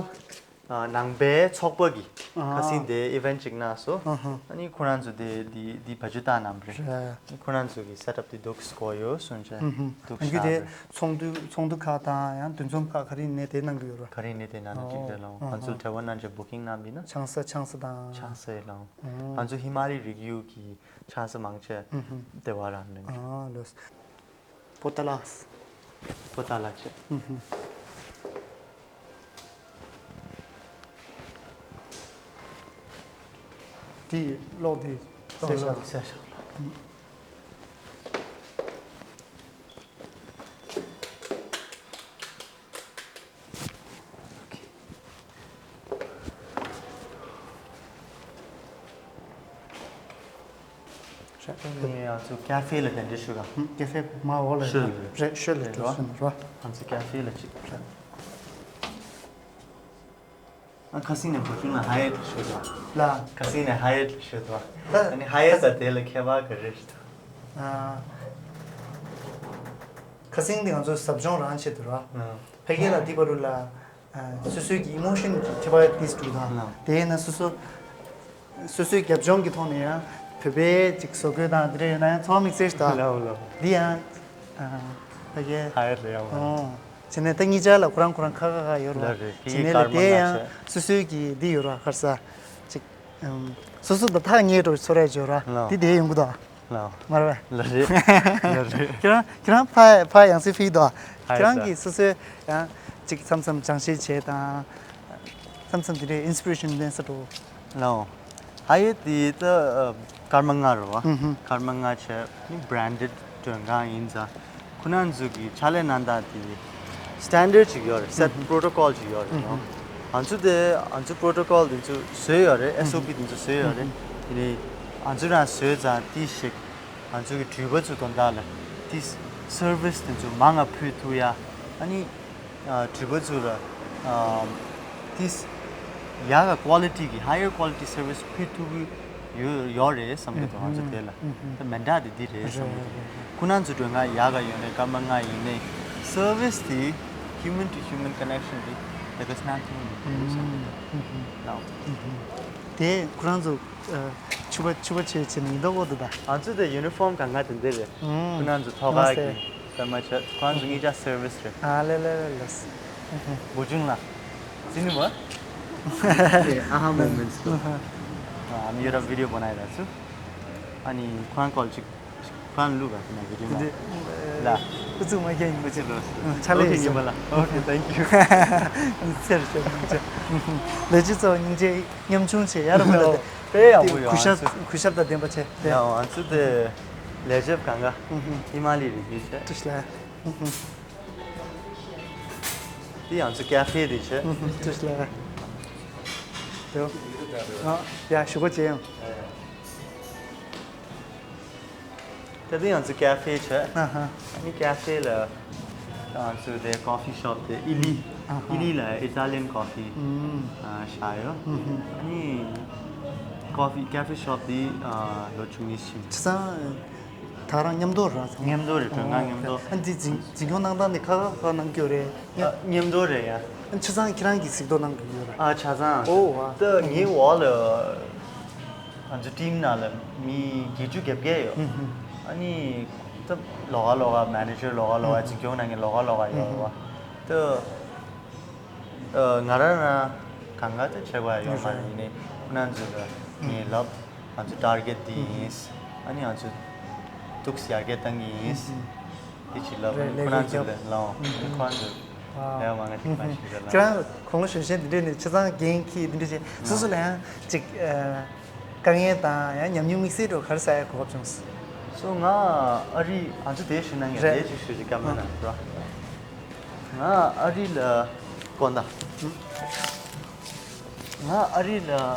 ཨ། ནང་པའི་ཚོགས་པ་གིས་ཨ། ཁ་སང་དེ་event ཅིག་གནང་སོང་། ཨ་ཧ། ཨ་ནི་ཁོ་རང་ཚོ་དེ་དེ་དེ་བེད་སྤྱོད་བཏང་གནང་བ་རེད། རེད། ཁོ་རང་ཚོ་གི་setup དེ་འདུག་སེ་དགོས་ཡོད་གསུངས་བྱས། ཨ་ཧ། འདུག་སེ་གནང་བ་རེད། ཚོགས་འདུ་ཚོགས་འདུ་ཁག་དང་ཡང་འདུ་འཛོམས་ཁག་ག་རེ་ཡིན་ནའི་དེ་གནང་གི་ཡོད་རེད། ག་རེ་ཡིན་ནའི་དེ་གནང་ན་འགྲིག་རེད་ལགས། ཨ་ང་ཚོ་ཧ། འབྲེལ་བ་གནང་བྱས་booking གནང་བ་ཡིན་ན། ཆང་ས་ཆང་ས་དང་། ཆང་ས་ཡིན་ལགས། ཨ། ང་ཚོ་ཧི་མ་ལའི་རི་རྒྱུད་ཀྱི་ཆང་ས་མང་ཆེ་ཨ་ཧ། དེ་བ་རང་ནས། ཨ་ལོས། པོ་ཏཱ་ལ། པོ་ཏཱ་ལ་བྱས། ཨུ་ཧུ། དེ་གློག་དེ་གསལ་ཤག་གསལ་ཤག་ངས་ང་ཚོ་ཀ་ཧྥེ་ལ་གདན་འདྲེན་ཞུ་ག་ཀ་ཧྥེ་མ་འོག་ལ་ཤོད་རེད། རེད། ཤོད་ལ་རེད་རོ། ཤོད་ལ་རོ། ང་ཚོ་ཀ་ཧྥེ་ལ་ཅིག་ཨ་ཁ་སང་ནས་བུ་ཆུང་ལ་ཧ་ཡེ་ཤོད་དོ། ལ། ཁ་སང་ནས་ཧ་ཡེ་ཤོད་དོ། ད་ཨ་ནི་ཧ་ཡེ་ད་དེ་ལ་ཁྱད་པར་ག་རེ་རེད། ཨ། ཁ་སང་འདི་ང་ཚོ་ཟབ་སྦྱོང་རང་བྱེད་དུ་རོ། ཨ། ཕ་གི་ལ་འདི་བར་དུ་ལ། ཨ། སོ་སོའི་གི་ཨི་མོ་ཤན་གི་ཁྱད་པར་ཏིས་འདུག་དང་། ལགས། དེ་ཡིན་ན་སོ་སོ། སོ་སོའི་རྒྱབ་ལྗོངས་ཀྱི་ཐོག་ནས་ཡང་བོད་པའི་ཅིག་བཟོ་བཀོད་དང་དེ་འདྲ་ཡོད་ན་ཡང་ཚོར་བ་དམིགས་བསལ་ཞིག་དང་། ལགས་ལགས། འདི་ཡང་ཨ་ཕ་གི་ཧ་ཡ་རེད་ཡང་། ཨོ། བྱས་ནས་ད་གཉིས་ཆར་ལ་ཁོ་རང་ཁོ་རང་ཁ་ཁ་ཁ་ཡོད་རེད་བ། ལགས་རེད། བྱས་ནས་ལ་དེ་ཡང་སོ་སོའི་གི་འདི་ཡོད་རེད་བ། ཁར་ས་ཅིག་ཨམ། སོ་སོ་དང་ཐག་ཉེ་འགྲོ་ཚོར་ཡ་ཡོད་རེད་བ། ལགས། འདི་དེ་ཡོང་གི་འདུག་ལགས། མ་རེད་པས། ལགས་རེད། ལགས་རེད། ཁྱེད་རང་ཁྱེད་རང་ཕ་ཕ་ཡང་སེ་ཕི་དོ། ཧ་ཡ་ཁྱེད་རང་ས་གིས་སོ་སོའི་ཡང་ཅིག་མཚམས་མཚམས་སྦྱང་བཤད་བྱས་དང་། མཚམས་མཚམས་དེ་འདྲའི་ཨིན་སི་པི་རེ་ཤན་ལེན་ས་འགྲོ། ལགས། ཧ་ཡེ་དེ་ད་སྐར་མ་ལྔ་རེད་བ། ཧུམ་ཧུམ། སྐར་མ་ལྔ་བྱས་ནི་བྷ་རན་ཌེཌ་མགྲོན་ཁང་ཡིན་ཙང་། ཁོ་རང་ཚོ་གི་ཕྱག་ལས་གནང་སྟངས་དེ་སི་ཊན་ཌར་ཅིག་ཡོད་རེད། སེ་ཊི་པོ་རོ་ཊོ་ཀོལ་ཅིག་ཡོད་རེད་ནོ། ང་ཚོ་དེ་ང་ཚོ་པོ་རོ་ཊོ་ཀོལ་དེ་ཚོ་བཟོས་ཡོད་རེད། ཨེས་ཨོ་པི་དེ་ཚོ་བཟོས་ཡོད་རེད། དེ་ནས་ང་ཚོ་རང་བཟོས་ཙང་དེ་ཞིག་ང་ཚོ་གི་འགྲུལ་པ་ཚོ་དོན་དག་ལ་དེ་སར་བི་སི་དེ་ཚོ་མང་ང་ཕུལ་ཐུབ་ཡ། ཨ་ནི་འགྲུལ་པ་ཚོ་ལ་དེ་ཡག་ག་ཀོ་ལི་ཊི་གི་ཧ་ཡར་ཀོ་ལི་ཊི་སར་བི་སི་ཕུལ་ཐུབ་ཀྱི་ཡོད་ཡོད་རེད་བསམ་གྱི་འདུག་ང་ཚོ་དེ་ལ། ད་མི་འདྲ་དེ་འདི་རེད་བསམ་གྱི་འདུག་ཁོ་རང་ཚོ་མགྲོན་ཁང་ཡག་ག་ཡོད་ནའི་སྐར་མ་ལྔ་ཡིན་ནའི་སར་བི་སི་དེ་ཧིའུ་མན་ཊུ་ཧིའུ་མན་ཀོ་ནེག་ཤན་དེ་ལས་ཀ་གནང་ཐུབ་ཀྱི་མི་འདུག་བསམ་གྱི་འདུག་ལགས། དེ་ཁོ་རང་ཚོ་ཕྱུ་པ་ཕྱུ་པ་ཆེ་ཆེ་ནི་ཡིན་མདོག་པོ་འདུག་ད། ང་ཚོ་དེ་ཡུ་ནི་ཧྥོམ་གང་ག་དེ་འདི་རེད། ཁོ་རང་ཚོ་ཐོག་ཁ་གི་སྐར་མ་ཆ་ཁོ་རང་ཚོ་གཉིས་ཆ་སར་བི་སི་རེད། ཨ་ལེ་ལེ་ལེ་ལེ། བུ་ཆུང་ལགས། ཙི་ནི་མ། ཨ་ཧ་མོ་མེན་ཏི་སི། ཨ་མི་ཡོད་ར་བི་ཌི་ཡོ་བོ་ནའི་ར་ཚུ། ཨ་ནི་ཁོ་རང་ཀོལ་ཅིག་ཁོ་རང་ལུག་ག་ཁོ་ན་བི་ཌི་ཡོ་མ། འདི་ལ། ཨུ་ཚུགས་མ་ཁྱེད་ཡིན། ཨུ་ཚུགས་ལོ། ཆ་ལེ་ཡིན་པ་ལ། ཨོ་ཁེ། ཐེང་ཀྱུ། ཚེར་ཤོད་མི་ཚེ། ལས་བྱེད་ཚོ་སྙིང་རྗེ་ཉམ་ཆུང་བྱེད་ཡ་ར་མ་ལ་དེ། དཔེ་ཡག་པོ་ཡོད། གུས་ཞབས་གུས་ཞབས་དང་ལྡན་པ་བྱེད་དེ། ཡང་ང་ཚོ་དེ་ལས་བྱེད་གང་ག་ཧི་མ་ལི་རི་རྒྱུད་བྱེད། ཏུ་ཤ་ལ། དེ་ཡང་ཚོ་ཀ་ཧྥེ་དེ་བྱེད། ཏུ་ཤ་ལ། ཡོ། ཨ་ཡ་ཞུ་གོ་བྱེད་ཡང་། ད་དེ་ཡང་ཚོ་ཀ་ཧྥེ་བྱེད། ཨ་ཧ། ཨ་ནི་ཀ་ཧྥེ་ལ་ང་ཚོ་དེ་ཀོ་ཧྥི་ཤོབ་དེ་ཨི་ལི། ཨ་ཧ། ཨི་ལི་ལ་ཨི་ཊ་ལི་ཡན་ཀོ་ཧྥི་ཨ་བཞག་ཡོད། ཨ་ནི་ཀོ་ཧྥི་ཀ་ཧྥེ་ཤོབ་དེ་ལོ་བཅུ་གཉིས་ཕྱིན། བྱས་ཙང་། ད་རང་མཉམ་དུ་ར་ཚང་མཉམ་དུ་རེད། མགྲོན་ཁང་མཉམ་དུ། ཨ་འདི་འཛིན་འཛིན་སྐྱོང་གནང་སྟངས་འདི་ཁ་ཁ་ཁ་གནང་རྒྱུ་རེད། ཨ་མཉམ་དུ་རེད་ཡ། ཨ་ཆ་ཚང་ཁྱེད་རང་གིས་གཟིགས་རྟོག་གནང་དགོས་ཡོད་རེད། ཨ་ཆ་ཚང་། ཨོ་ཝ། ད་ངའི་འོག་ལ་ང་ཚོ་ཊིམ་ནང་ལ་མི་བརྒྱད་ཅུ་གྱ་བརྒྱད་ཡོད། ཨ་ནི་ད་ལོགས་ཀ་ལོགས་ཀ་མེ་ནེ་ཇར་ལོགས་ཀ་ལོགས་ཀ་འཛིན་སྐྱོང་གནང་མཁན་ལོགས་ཀ་ལོགས་ཀ་ཡོད་རེད་བ། ད། ཨ་ང་རང་རང་གང་ག་ད་བྱེད་དགོས་ཡ་ཡོད་མ་རེད། ཡིན་ནའི་ཁོ་རང་ཚོ་ལ་ངས་ལབ། ང་ཚོ་ཊར་གེཊ་འདི་ཡིན། ཨ་ནི་ང་ཚོ་ཏོག་ཙམ་ཡར་རྒྱས་གཏང་གི་ཡིན། དེ་ཅིག་ལབ། ཨ་ནི་ཁོ་རང་ཚོ་ལ་ལབ། ཨ་ནི་ཁོ་རང་ཚོ་ལས་མང་ང་ཅིག་མ་ཤེས་ར་ལབ། ཁྱེད་རང་དགུང་ལོ་གཞོན་གཞོན་འདི་འདྲས་ནས་ཆ་ཚང་འགན་འཁྱེར་འདི་འདྲས་བྱས་སོ་སོ་ལ་ཡང་ཅིག་ཨ་དཀའ་ངལ་དང་ཡང་ཉམས་མྱོང་དམིགས་བསལ་འགྲོ་ག་རེ་ཟ་ཡ་གོ་སྐབས་བྱུང་སོང་། སོ་ང་ཨ་རི་ང་ཚོ་དེ་ཞིག་ན་ངས་རེད། དེ་ཅིག་ཞུ་ཅིག་སྐར་མ་ན་ར། ང་ཨ་རི་ལ་གོ་ད། ང་ཨ་རི་ལ་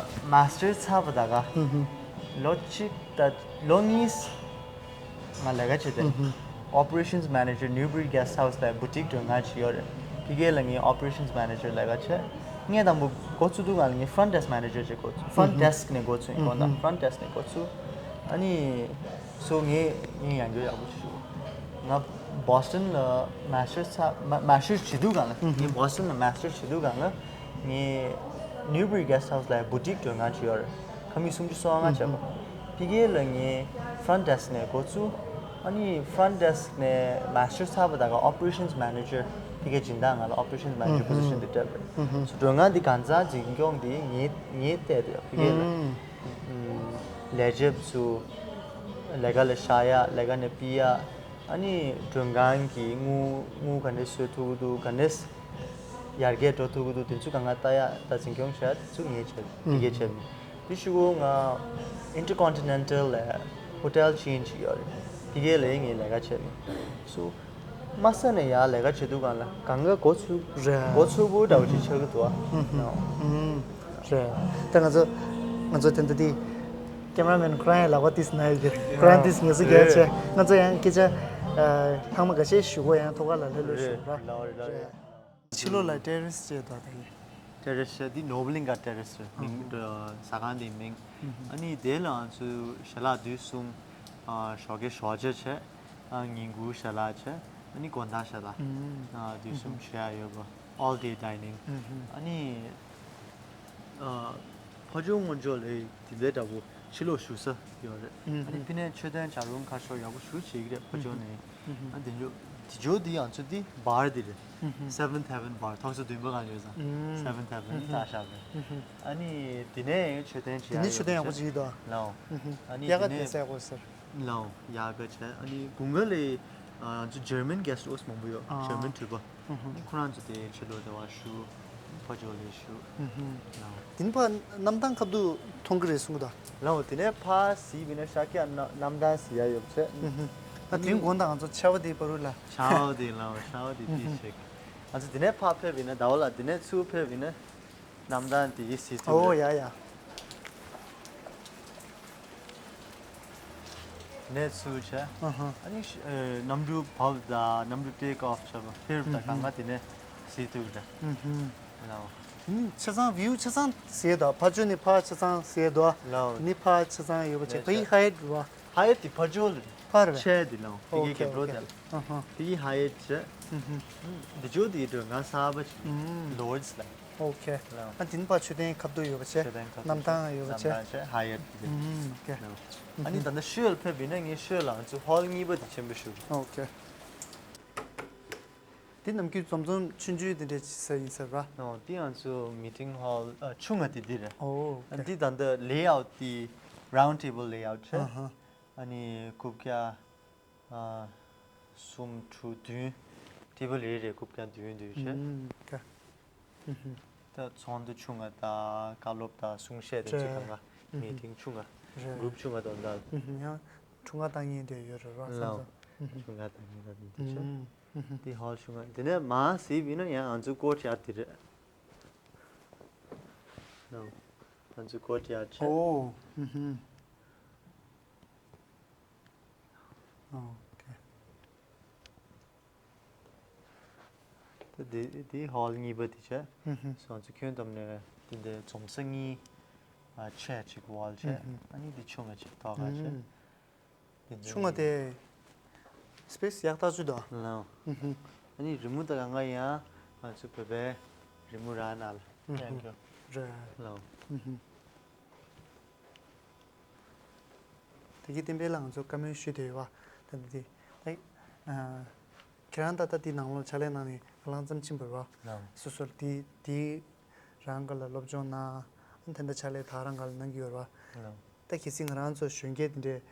མ་སི་ཊར་ཚར་བ་ད་ག་ལོ་གཅིག་ད་ལོ་གཉིས་ང་ལས་ཀ་བྱས་ཏེ། Operations Manager Newbury Guest House ལ་བུ་ཊིག་མགྲོན་ཁང་ཅིག་ཡོད་རེད། ཕ་གི་ལ་ངས་Operations Manager ལས་ཀ་བྱས། ངས་དང་པོ་འགོ་ཚུགས་དུས་སྒང་ལ་ངས་Front Desk Manager ཅིག་འགོ་ཚུགས། Front Desk ནས་འགོ་ཚུགས་ཡིན་གོ་ད། Front Desk ནས་འགོ་ཚུགས། ཨ་ནི། སོ་ངས་ངས་ཡང་བསྐྱར་ཡག་པོ་ཞུ། ང་Boston ལ་master's ཚར་མ་master's བྱེད་དུས་སྒང་ལ། ངས་Boston ལ་master's བྱེད་དུས་སྒང་ལ། ངས་Newbury Guest House ལ་boutique མགྲོན་ཁང་ཅིག་ཡོད་རེད། ཁང་མིག་སུམ་ཅུ་སོ་ལྔ་བྱས་པ། ཕ་གི་ལ་ངས་Front Desk ནས་འགོ་ཚུགས། ཨ་ནི་Front Desk ནས་master's ཚར་བ་ད་ག་Operations Manager ཕ་གི་སྦྱིན་བདག་ང་ལ་Operations Manager position དེ་སྤྲད་པ་རེད། སོ་མགྲོན་ཁང་འདི་གང་ཚང་འཛིན་སྐྱོང་འདི་ངས་ངས་བལྟས་འདུག་ཕ་གི་ལ། ལས་བྱེད་ཚོ་ལས་ཀ་ལ་བཞག་ཡ། ལས་ཀ་ནས་ཕུད་ཡ། ཨ་ནི་མགྲོན་ཁང་གི་དངུལ་དངུལ་ག་འདྲས་བཟོ་ཐུབ་ཀྱི་འདུག་ག་འདྲས་ཡར་རྒྱས་འགྲོ་ཐུབ་ཀྱི་འདུག་དེ་ཚོ་གང་ག་ལྟ་ཡ་དང་འཛིན་སྐྱོང་བྱེད་ཡ་དེ་ཚོ་ངས་བྱས། ཕ་གིར་བྱས་མི་དེ་ཤུ་གུ་ང་Intercontinental ལ་hotel chain ཅིག་ཡོད་རེད། ཕ་གི་ལ་ངས་ལས་ཀ་བྱས་མི་སོ། དམའ་ས་ནས་ཡར་ལས་ཀ་བྱེད་དུས་སྒང་ལ་གང་ག་འགོ་ཚུགས་རེད། འགོ་ཚུགས་པོ་འདྲ་བོ་ཅིག་ཆགས་ཀྱི་འདུག་ཨ། ཨུམ། རེད། ད་ང་ཚོ་ང་ཚོ་དེ་འདྲ་དེ་ ཀེ་མ་ར་མེན་ཁོ་རང་ཡང་ལག་པ་ཏིས་ན་ཡོད་ཀྱི། ཁོ་རང་ཏིས་ངལ་གསོ་རྒྱག་བྱས། ང་ཚོ་ཡང་སྐད་ཆ་ཨ་ཐེངས་མ་འགའ་ཤས་ཞུ་གོ། ཡང་ཐོག་ཁ་ལ་ལྷོད་ལྷོད་ཞུ་ར། ཕྱི་ལོགས་ལ་ཏེ་རེ་སི་བྱས་འདུག་ད་ཡིན། ཏེ་རེ་སི་འདི་ནོ་བྷེལ་གླིང་ག་ཏེ་རེ་སི་མིང་ཟ་ཁང་འདིའི་མིང་། ཨ་ནི་དེ་ལ་ང་ཚོ་ཞལ་ལག་དུས་གསུམ་ཞོགས་ཀས་ཞོགས་ཇ་བྱས། ཨ་ཉིན་གུང་ཞལ་ལག་བྱས། ཨ་ནི་དགོང་དག་ཞལ་ལག་ཨ་དུས་གསུམ་བྱེད་ཡ་ཡོད་པ། All day dining། ཨ་ནི་ཨ་ཕ་ཇོ་སྔོན་ཇོ་ལས་དེ་འདྲ་འདྲ་པོ་ཕྱི་ལོགས་བཞུགས་ས་ཡོད་རེད། ཨ་ནི་ཕི་ནས་མཆོད་རྟེན་བྱ་རུང་ཁ་ཤོར་ཡག་པོ་ཞེ་དྲག་བྱེད་ཀྱི་རེད་ཕ་ཇོ་ནས། ཨ་དེ་ཇོ་དེ་ཇོ་དེ་ང་ཚོ་དེ་བར་དེ་རེད། Seventh Heaven Bar། ཐོག་ས་བདུན་པ་གང་ཡོད་ས། Seventh Heaven ད་ཤག་རེད། ཨ་ནི་དེ་ནས་མཆོད་རྟེན་བྱེད་དེ་ནས་ཡ་མཆོད་རྟེན་ཡག་པོ་ཡོད་ཅིག་ཡོད་དོ། ལའོ། ཨ་ནི་དེ་ཡག་ག་དེ་ནས་ས་ཡག་པོ་ཟེར། ལའོ་ཡག་ག་བྱས། ཨ་ནི་དགུན་ཁ་ལས་ང་ཚོ་German guest house མང་པོ་ཡོད། German འགྲུལ་པ། ཨ་ནི་ཁོ་རང་ཚོ་དེ་ཕྱི་ལོགས་དེ་བ་བཞུགས། ཕ་ཇོ་ལས་བཞུགས། ལའོ། དེ་ནས་ཕར་གནམ་ཐང་ཁ་ཐུག་མཐོང་གི་རེད་གསུང་གི་འདུག། ལའོ། དེ་ནས་ཕར་གཟིགས་པ་ཡིན་ན་ཤར་ཀ་གནམ་ཐང་གཟིགས་ཡ་ཡོད་པ་བྱས། ཨ་དེ་དགོང་དག་ང་ཚོ་ཆར་པ་དེ་བར་དུ་ལ། ཆར་པ་དེ་ལའོ་ཆར་པ་དེ་དེ་བྱེད། ང་ཚོ་དེ་ནས་ཕར་ཕེབས་པ་ཡིན་ན་ཟླ་བ་ལ་དེ་ནས་ཚུར་ཕེབས་པ་ཡིན་ན། གནམ་ཐང་དེ་གཟིགས་ཐུབ་ཨོ་རེད། ཡ་ཡ། ནས་ཚུར་བྱས། ཨ་ནི་ཨ་གནམ་གྲུ་བབས་དང་གནམ་གྲུ་take off བྱས་པ་ཕེབས་དང་གང་ག་དེ་ནས་གཟིགས་ཐུབ་རེད། ལའོ། ཆ་ཚང་བིའུ་ཆ་ཚང་ཟེར་དོ། ཕ་ཇོ་ནས་ཕར་ཆ་ཚང་ཟེར་དོ། ལའོ། ནི་ཕར་ཆ་ཚང་ཡོད་པ་བྱས། ཕ་ཡི་ཧ་ཡེད་རུ་བ། ཧ་ཡེད་དེ་ཕ་ཇོ་ལ་རེད། ཕར་རེད། ཆེ་དེ་ལའོ། ཕ་གི་ཨོ་ཁེ་ཨོ་ཁེ་ཨོ་ཁེ། ཕ་གི་ཧ་ཡེད་བྱས། འདི་ཇོ་དེ་འགྲོ་ང་ས་བ་ལོར་ཌི་ལ། ཨོ་ཁེ། ལའོ། ཨ་དེ་ནས་ཕར་མཆོད་རྟེན་ཁ་ཐུག་ཡོད་པ་བྱས། མཆོད་རྟེན་ཁ་ཐུག་གནམ་ཐང་ཡོད་པ་བྱས། གནམ་ཐང་བྱས་ཧ་ཡེད་དེ། ཨོ་ཁེ། ཨ་ནི་ད་ལྟ་ཤོད་ལ་ཕེབས་པ་ཡིན་ན་ངས་ཤོད་ལ་ང་ཚོ་ཧོལ་གཉིས་པ་དེ་ཆེན་པོ་ཞུ། ཨོ་ཁེ། འདི་ནམ་རྒྱུན་འཛོམས་འཛོམས་ཆུང་ཆུང་དེ་འདྲས་ཟེར་ཡིན་ཟེར་བ། ཨོ་འདི་ང་ཚོ་མི་ཊིང་ཧོལ་ཨ་ཆུང་ང་དེ་འདི་རེད། ཨོ་ཨ་ཁེ། འདི་ད་ལྟ་ལེ་ཨའུཊ་དེ་རའུན་ཌི་ཊེ་བལ་ལེ་ཨའུཊ་བྱས། ཨ་ནི་རྐུབ་བཀྱག་ཨ་གསུམ་དྲུག་བདུན། ཊེ་བལ་རེ་རེ་རྐུབ་བཀྱག་བདུན་བདུན་བྱས། ཨ་ཁེ། ད་ཚོགས་འདུ་ཆུང་ང་དང་བཀའ་སློབ་དང་གསུང་བཤད་དེ་ཚོ་གང་ག་མི་ཊིང་ཆུང་ང་། རེད། གུ་རུབ་ཆུང་ང་དང་འདྲ། ཡང་འཁྲུངས་སྐར་བཏང་མཁན་དེ་ཡོད་རེད་ར། ལའོ། བསམ་སོང་། འཁྲུངས་སྐར་བཏང་མཁན་དང་འདི་ཆ། འདི་ཧོལ་ཆུང་ང་། དེ་ནས་མར་གཟིགས་པ་ཡིན་ན་ཡང་ང་ཚོའི་ཀོ་ཊ་ཡར་ཌི་དེ་རེད། ལའོ། ང་ཚོའི་ཀོ་ཊ་ཡར་ཌི་བྱས། ཨོ། ཨོ་ཁེ། ད་དེ་དེ་ཧོལ་གཉིས་པ་དེ་བྱས། ཧུམ་ཧུམ། སོང་ཚེ་ཁྱོན་བསྡོམས་ནས་དེ་འདྲའི་འཛོམས་ས་གཉིས། ཨ་ཆེ་གཅིག་ཝོལ་བྱས། ཧུམ་ཧུམ། ཨ་ནི་དེ་ཆུང་ང་གཅིག་ཐོག་ཁ་བྱས། ཨུམ། དེ་འདྲའི་ཆུང་ང་དེ་སི་པེ་སི་ཡག་ཐག་ཆོད་འདུག། ལའོ། ཧུམ་ཧུམ། ཨ་ནི་རི་མོ་དང་གང་ག་ཡང་ང་ཚོ་བོད་པའི་རི་མོ་རང་ནང་ལ་ཧུམ་ཡང་ཧུམ་ཁྱོད། རེད། ལའོ། ཧུམ་ཧུམ། དེ་གི་སྟེང་པའི་ལ་ང་ཚོ་བཀའ་མོལ་ཞུས་དེ་ཡོད་པ། ད་འདི་དེ། ཨ་ཁྱེད་རང་ད་ལྟ་དེའི་ནང་ལོགས་ཕྱག་ལས་གནང་ནས་ཧ་ལམ་མཚམས་ཕྱིན་པ་རེད་པ། ལའོ། སོ་སོར་དེ་དེ་རང་ག་ལ་སློབ་སྦྱོང་གནང་། དེ་འདྲ་ཕྱག་ལས་ད་རང་ག་ལ་གནང་གི་ཡོད་རེད་པ། ལའོ། ད་གལ་སྲིད་ང་རང་ཚོ་གཞོན་སྐྱེས་དེ་འདྲས།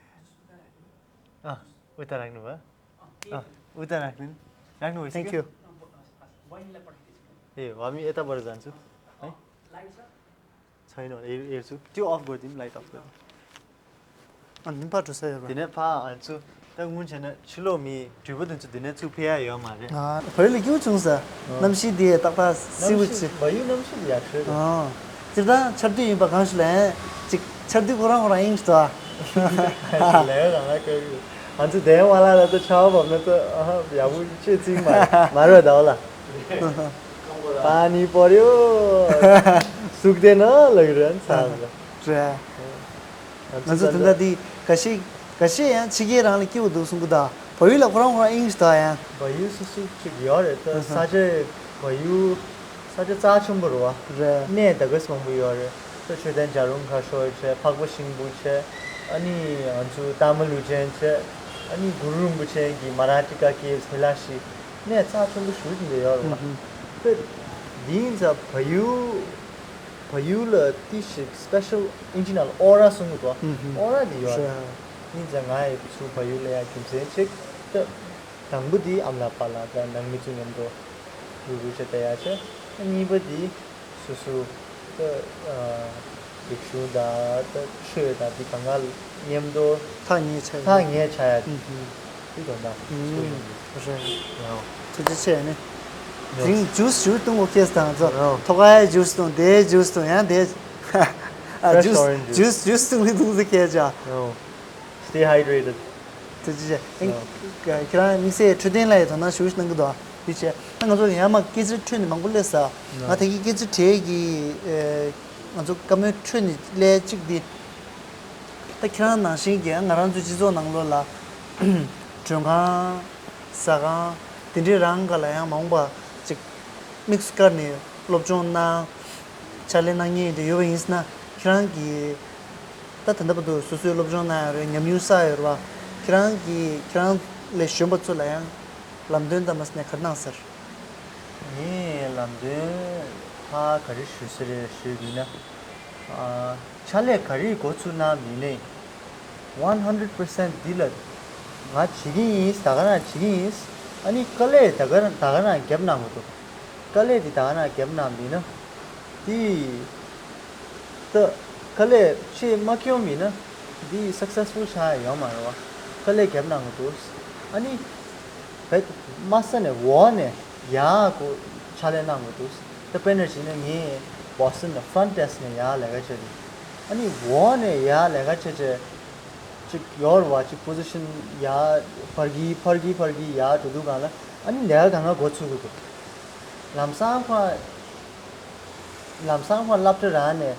ཨ། ཨུ་ཏ་རག་ནི་བ། ཨ། ཨུ་ཏ་རག་ནི། རག་ནི་བ། Thank you. ए, हामी यताबाट जान्छौँ है। छैन, हेर-, हेर्छु। त्यो अफ गरिदिनु, light of गरिदिनु। ཨ་ནི་ཕར་འགྲོ་ས་ཡོད་རེད། དེ་ནས་ཕར་ང་ཚོ་ད་སྔོན་བྱས་ན་ཕྱི་ལོགས་མི་འགྲུལ་པ་དེ་ཚོ་དེ་ནས་ཚུར་ཕེབས་ཡ་ཡོད་མ་རེད། ཨ། བལ་ཡུལ་ལ་སྐྱིད་པོ་བྱུང་ས། ཨ། གནམ་གཤིས་དེ་ཏག་ཏག་བསིལ་པོ་ཅིག། བལ་ཡུལ་གནམ་གཤིས་དེ་ཡག་ཤོས་རེད། ཨ། སྤྱིར་བཏང་ཆར་དུས་ཡིན་པ་གང་ཞིག་ལ་ཡང་ཅིག་ཆར་དུས་ཁོ་རང་ཁོ་རང་ཡིན་ཞིག་ད། ལས་རང་ལ་ཀ་ཡོད། ང་ཚོ་དེ་མ་ལ་ལ་ད་ཆར་པ་བབས་ན་ད་ཨ་ཧ་ཡག་པོ་ཅི་ཙིག་མ་མ་རེད་ད་བ་ལ། पानी पर्‍यो। सुक्दैन लगिरहन साँझ। རེད། ང་ཚོ་དེ་འདྲ་འདི་འགའ་ཤས་འགའ་ཤས་ཡང་ཕྱི་རྒྱལ་རང་ལ་སྐྱིད་པོ་འདུག་གསུང་གི་ད། བལ་ཡུལ་ལ་ཁོ་རང་ཁོ་རང་ཨིན་ཞིག་ད་ཡང་། བལ་ཡུལ་སུ་སུ་ཅིག་ཡོད་རེད་ད། ཨ་ཧ། ས་ཆ་བལ་ཡུལ་ས་ཆ་རྩ་ཆེན་པོ་རེད་བ། རེད། གནས་ད་ག་ས་མང་པོ་ཡོད་རེད། ད་མཆོད་རྟེན་བྱ་རུང་ཁ་ཤོར་བྱས། འཕགས་པ་ཤིང་བུ་བྱས། ཨ་ནི་ང་ཚོ་ཏཱ་མ་ལུ་ཅན་བྱས། ཨ་ནི་གུ་རུ་རིན་པོ་ཆེ་གི་མ་ར་ཏི་ཀ་ཀེབ་སི་ཧི་ལ་ཤི། གནས་རྩ་ཆེན་པོ་ཞེ་པོ་ཅིག་འདི་ཡོད་རེད་བ། ཨ་ཧ། ད་འདི་ཡིན་ཙང་བལ་ཡུལ་བལ་ཡུལ་ལ་ཏི་ཞིག་སི་པེ་ཤལ་ཨིན་ཇི་ནང་ལ་ཨོ་ར་གསུང་གི་འདུག། ཨ་ཧ། ཨོ་ར་འདི་ཡོད་རེད། རེད། ཡིན་ཙང་ང་ཡི་ཚུར་བལ་ཡུལ་ལ་ཡ་རྒྱུ་མཚན་ཅིག་ད། དང་པོ་འདི་ཨ་མ་ལགས་པ་ལགས་དང་ནང་མི་ཚོ་མཉམ་དུ་རུབ་རུབ་བྱས་བསྡད་ཡག་བྱས། གཉིས་པ་འདི་སོ་སོ་ད་ཨ་རིག་གཞུང་དང་ད་ཆོས་དང་འདི་གང་ག་མཉམ་དུ་ཐག་ཉེ་ཆགས་ཐག་ཉེ་ཆགས་ཡག་ཨུ་ཧུ། འདི་དོན་དག་ཨུ་ཧུ། རེད། ཡང་། ཐུགས་རྗེ་ཆེ་ནི། ཡང་། དེང་ཇུས་ཇུས་བཏུང་གོ་ཁེས་དང་ཚོ། ཡང་། ཐོག་ཁའི་ཇུས་བཏུང་དེའི་ཇུས་བཏུང་ཡང་དེ། ཨ། Fresh ཇུས orange juice. ཇུས་ཇུས་ཐུང་ཐུང་ཟིག་ཁྱེར་བྱ། No. Stay hydrated. དེ་ཅི་བྱ། No. ཁྱེད་རང་དམིགས་བསལ་འཕྲོད་བསྟེན་ལ་ཡི་དོ་སྣང་ཞུ་གནང་གི་འདུག་ཡིད་ཆེས། ད་ང་ཚོ་ཡང་མ་སྐད་ཆ་འཕྲོས་ནས་མང་པོ་སླེབས་ས། No. ང་ད་གི་སྐད་ཆ་དྲས་ཀྱི་ཨེ། ང་ཚོ་བཀའ་མོལ་འཕྲོས་ནས་སླེབས་གཅིག་འདི། ད་ཁྱེད་རང་ནང་བཞིན་གྱི་ང་རང་ཚོའི་སྤྱི་ཚོགས་ནང་ལོགས་ལ། མགྲོན་ཁང་། ཟ་ཁང་། དེ་འདྲའི་རང་ག་ལ་ཡང་མ་འོངས་པ་ཅིག་དམིགས་སུ་བཀར་ནས་སློབ་སྦྱོང་གནང་། ཕྱག་ལས་གནང་མཁན་དེ་ཡོད་པ་ཡིན་ཟེར་ན། ཁྱེད་རང་གིས་ད་ད་ལྟ་བར་དུ་སོ་སོའི་སློབ་སྦྱོང་གནང་ཡོད་རེད། ཉམས་མྱོང་བསགས་ཡོད་རེད་བ། ཁྱེད་རང་གིས་ཁྱེད་རང་ལས་གཞོན་པ་ཚོ་ལ་ཡང་ལམ་སྟོན་དང་མ་ཟེར་ནས་ག་རེ་གནང་ཟེར། ངས་ལམ་སྟོན་ཧ་ག་རེ་ཞུ་ས་རེད་ཞུས་པ་ཡིན་ན། ཨ། ཕྱག་ལས་ག་རེ་འགོ་ཚུགས་གནང་མིན་ནས། one hundred percent འདི་ལ་ང་བྱེད་ཀྱི་ཡིན། ད་ག་རང་བྱེད་ཀྱི་ཡིན། ཨ་ནི་དཀའ་ལས་ད་ག་རང་ད་ག་རང་བརྒྱབ་གནང་དགོས་འདུག་དཀའ་ལས་འདི་ད་ག་རང་བརྒྱབ་གནང་མིན་ན། འདི་ད་དཀའ་ལས་ཆེ་མ་བརྒྱབ་མིན་ན་འདི་successful ཆགས་ཡ་ཡོད་མ་རེད་བ། དཀའ་ལས་བརྒྱབ་གནང་དགོས་འདུག་ཨ་ནི་བེད་མ་ས་ནས་འོག་ནས་ཡག་གོ་ཕྱག་ལས་གནང་དགོས་འདུག་ད་དཔེར་ན་བྱས་ན་ངས་Boston ལ་front desk ནས་ཡག་ལས་ཀ་བྱས་འདུག་ཨ་ནི་འོག་ནས་ཡག་ལས་ཀ་བྱས་བྱས་ཅིག་ཡོད་རེད་བ། ཅིག་position ཡག་འཕར་གྱི་འཕར་གྱི་འཕར་གྱི་ཡག་འགྲོ་དུས་སྒང་ལ་ཨ་ནི་ལས་ཀ་གང་ག་འགོ་ཚུགས་ཀྱི་འདུག་ལམ་སང་ཁོ་ལམ་སང་ཁོ་སློབ་གྲྭ་རང་ནས་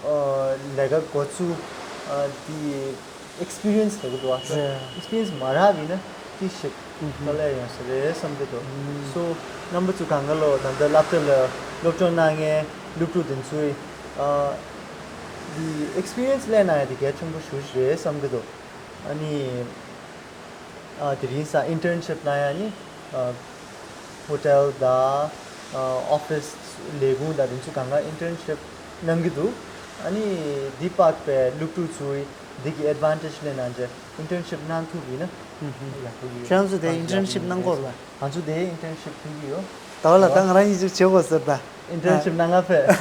ཨོ་ལས་ཀ་འགོ་ཚུགས། ཨ་དེ་experience ལབ་ཀྱི་འདུག་བ། རེད། Experience མ་རག་པ་ཡིན་ན་དེ་ཞིག་ཨུ་ཧུམ། དཀའ་ལས་ཡོང་ས་རེད་བསམ་གྱི་འདུག་ཨུ་ཧུམ། So རྣམ་པ་ཚོ་གང་ག་ལོ་ད་ལྟ་སློབ་གྲྭ་ལ་སློབ་སྦྱོང་གནང་མཁན་སློབ་ཕྲུག་དེ་ཚོས་ཨ་དེ་experience ལེན་གནང་ཡ་དེ་གལ་ཆེན་པོ་ཞེ་པོ་ཅིག་རེད་བསམ་གྱི་འདུག་ཨ་ནི། ཨ་དེ་རིང་སང་internship གནང་ཡ་ནི་ཨ་hotel དང་ཨ་office ལས་ཁུངས་དང་དེ་ཚོ་གང་ག་internship གནང་གི་འདུག་ཨ་ནི་འདི་དཔག་པའི་སློབ་ཕྲུག་ཚོས་འདི་གི་advantage ལེན་གནང་བྱས་internship གནང་ཐུབ་ཡིན་ན་ཧུམ་ཧུམ། ཡག་པོ་ཡོད། ཁྱེད་རང་ཚོ་དེ་internship གནང་གོ་རེད་པ། ང་ཚོ་དེ་internship ཕུལ་གྱི་ཡོད། ཟླ་བ་ལ་ད་ང་རང་གཉིས་ཅིག་བྱེད་དགོས་ཟེར་ད། Internship གནང་ག་ཕེབས།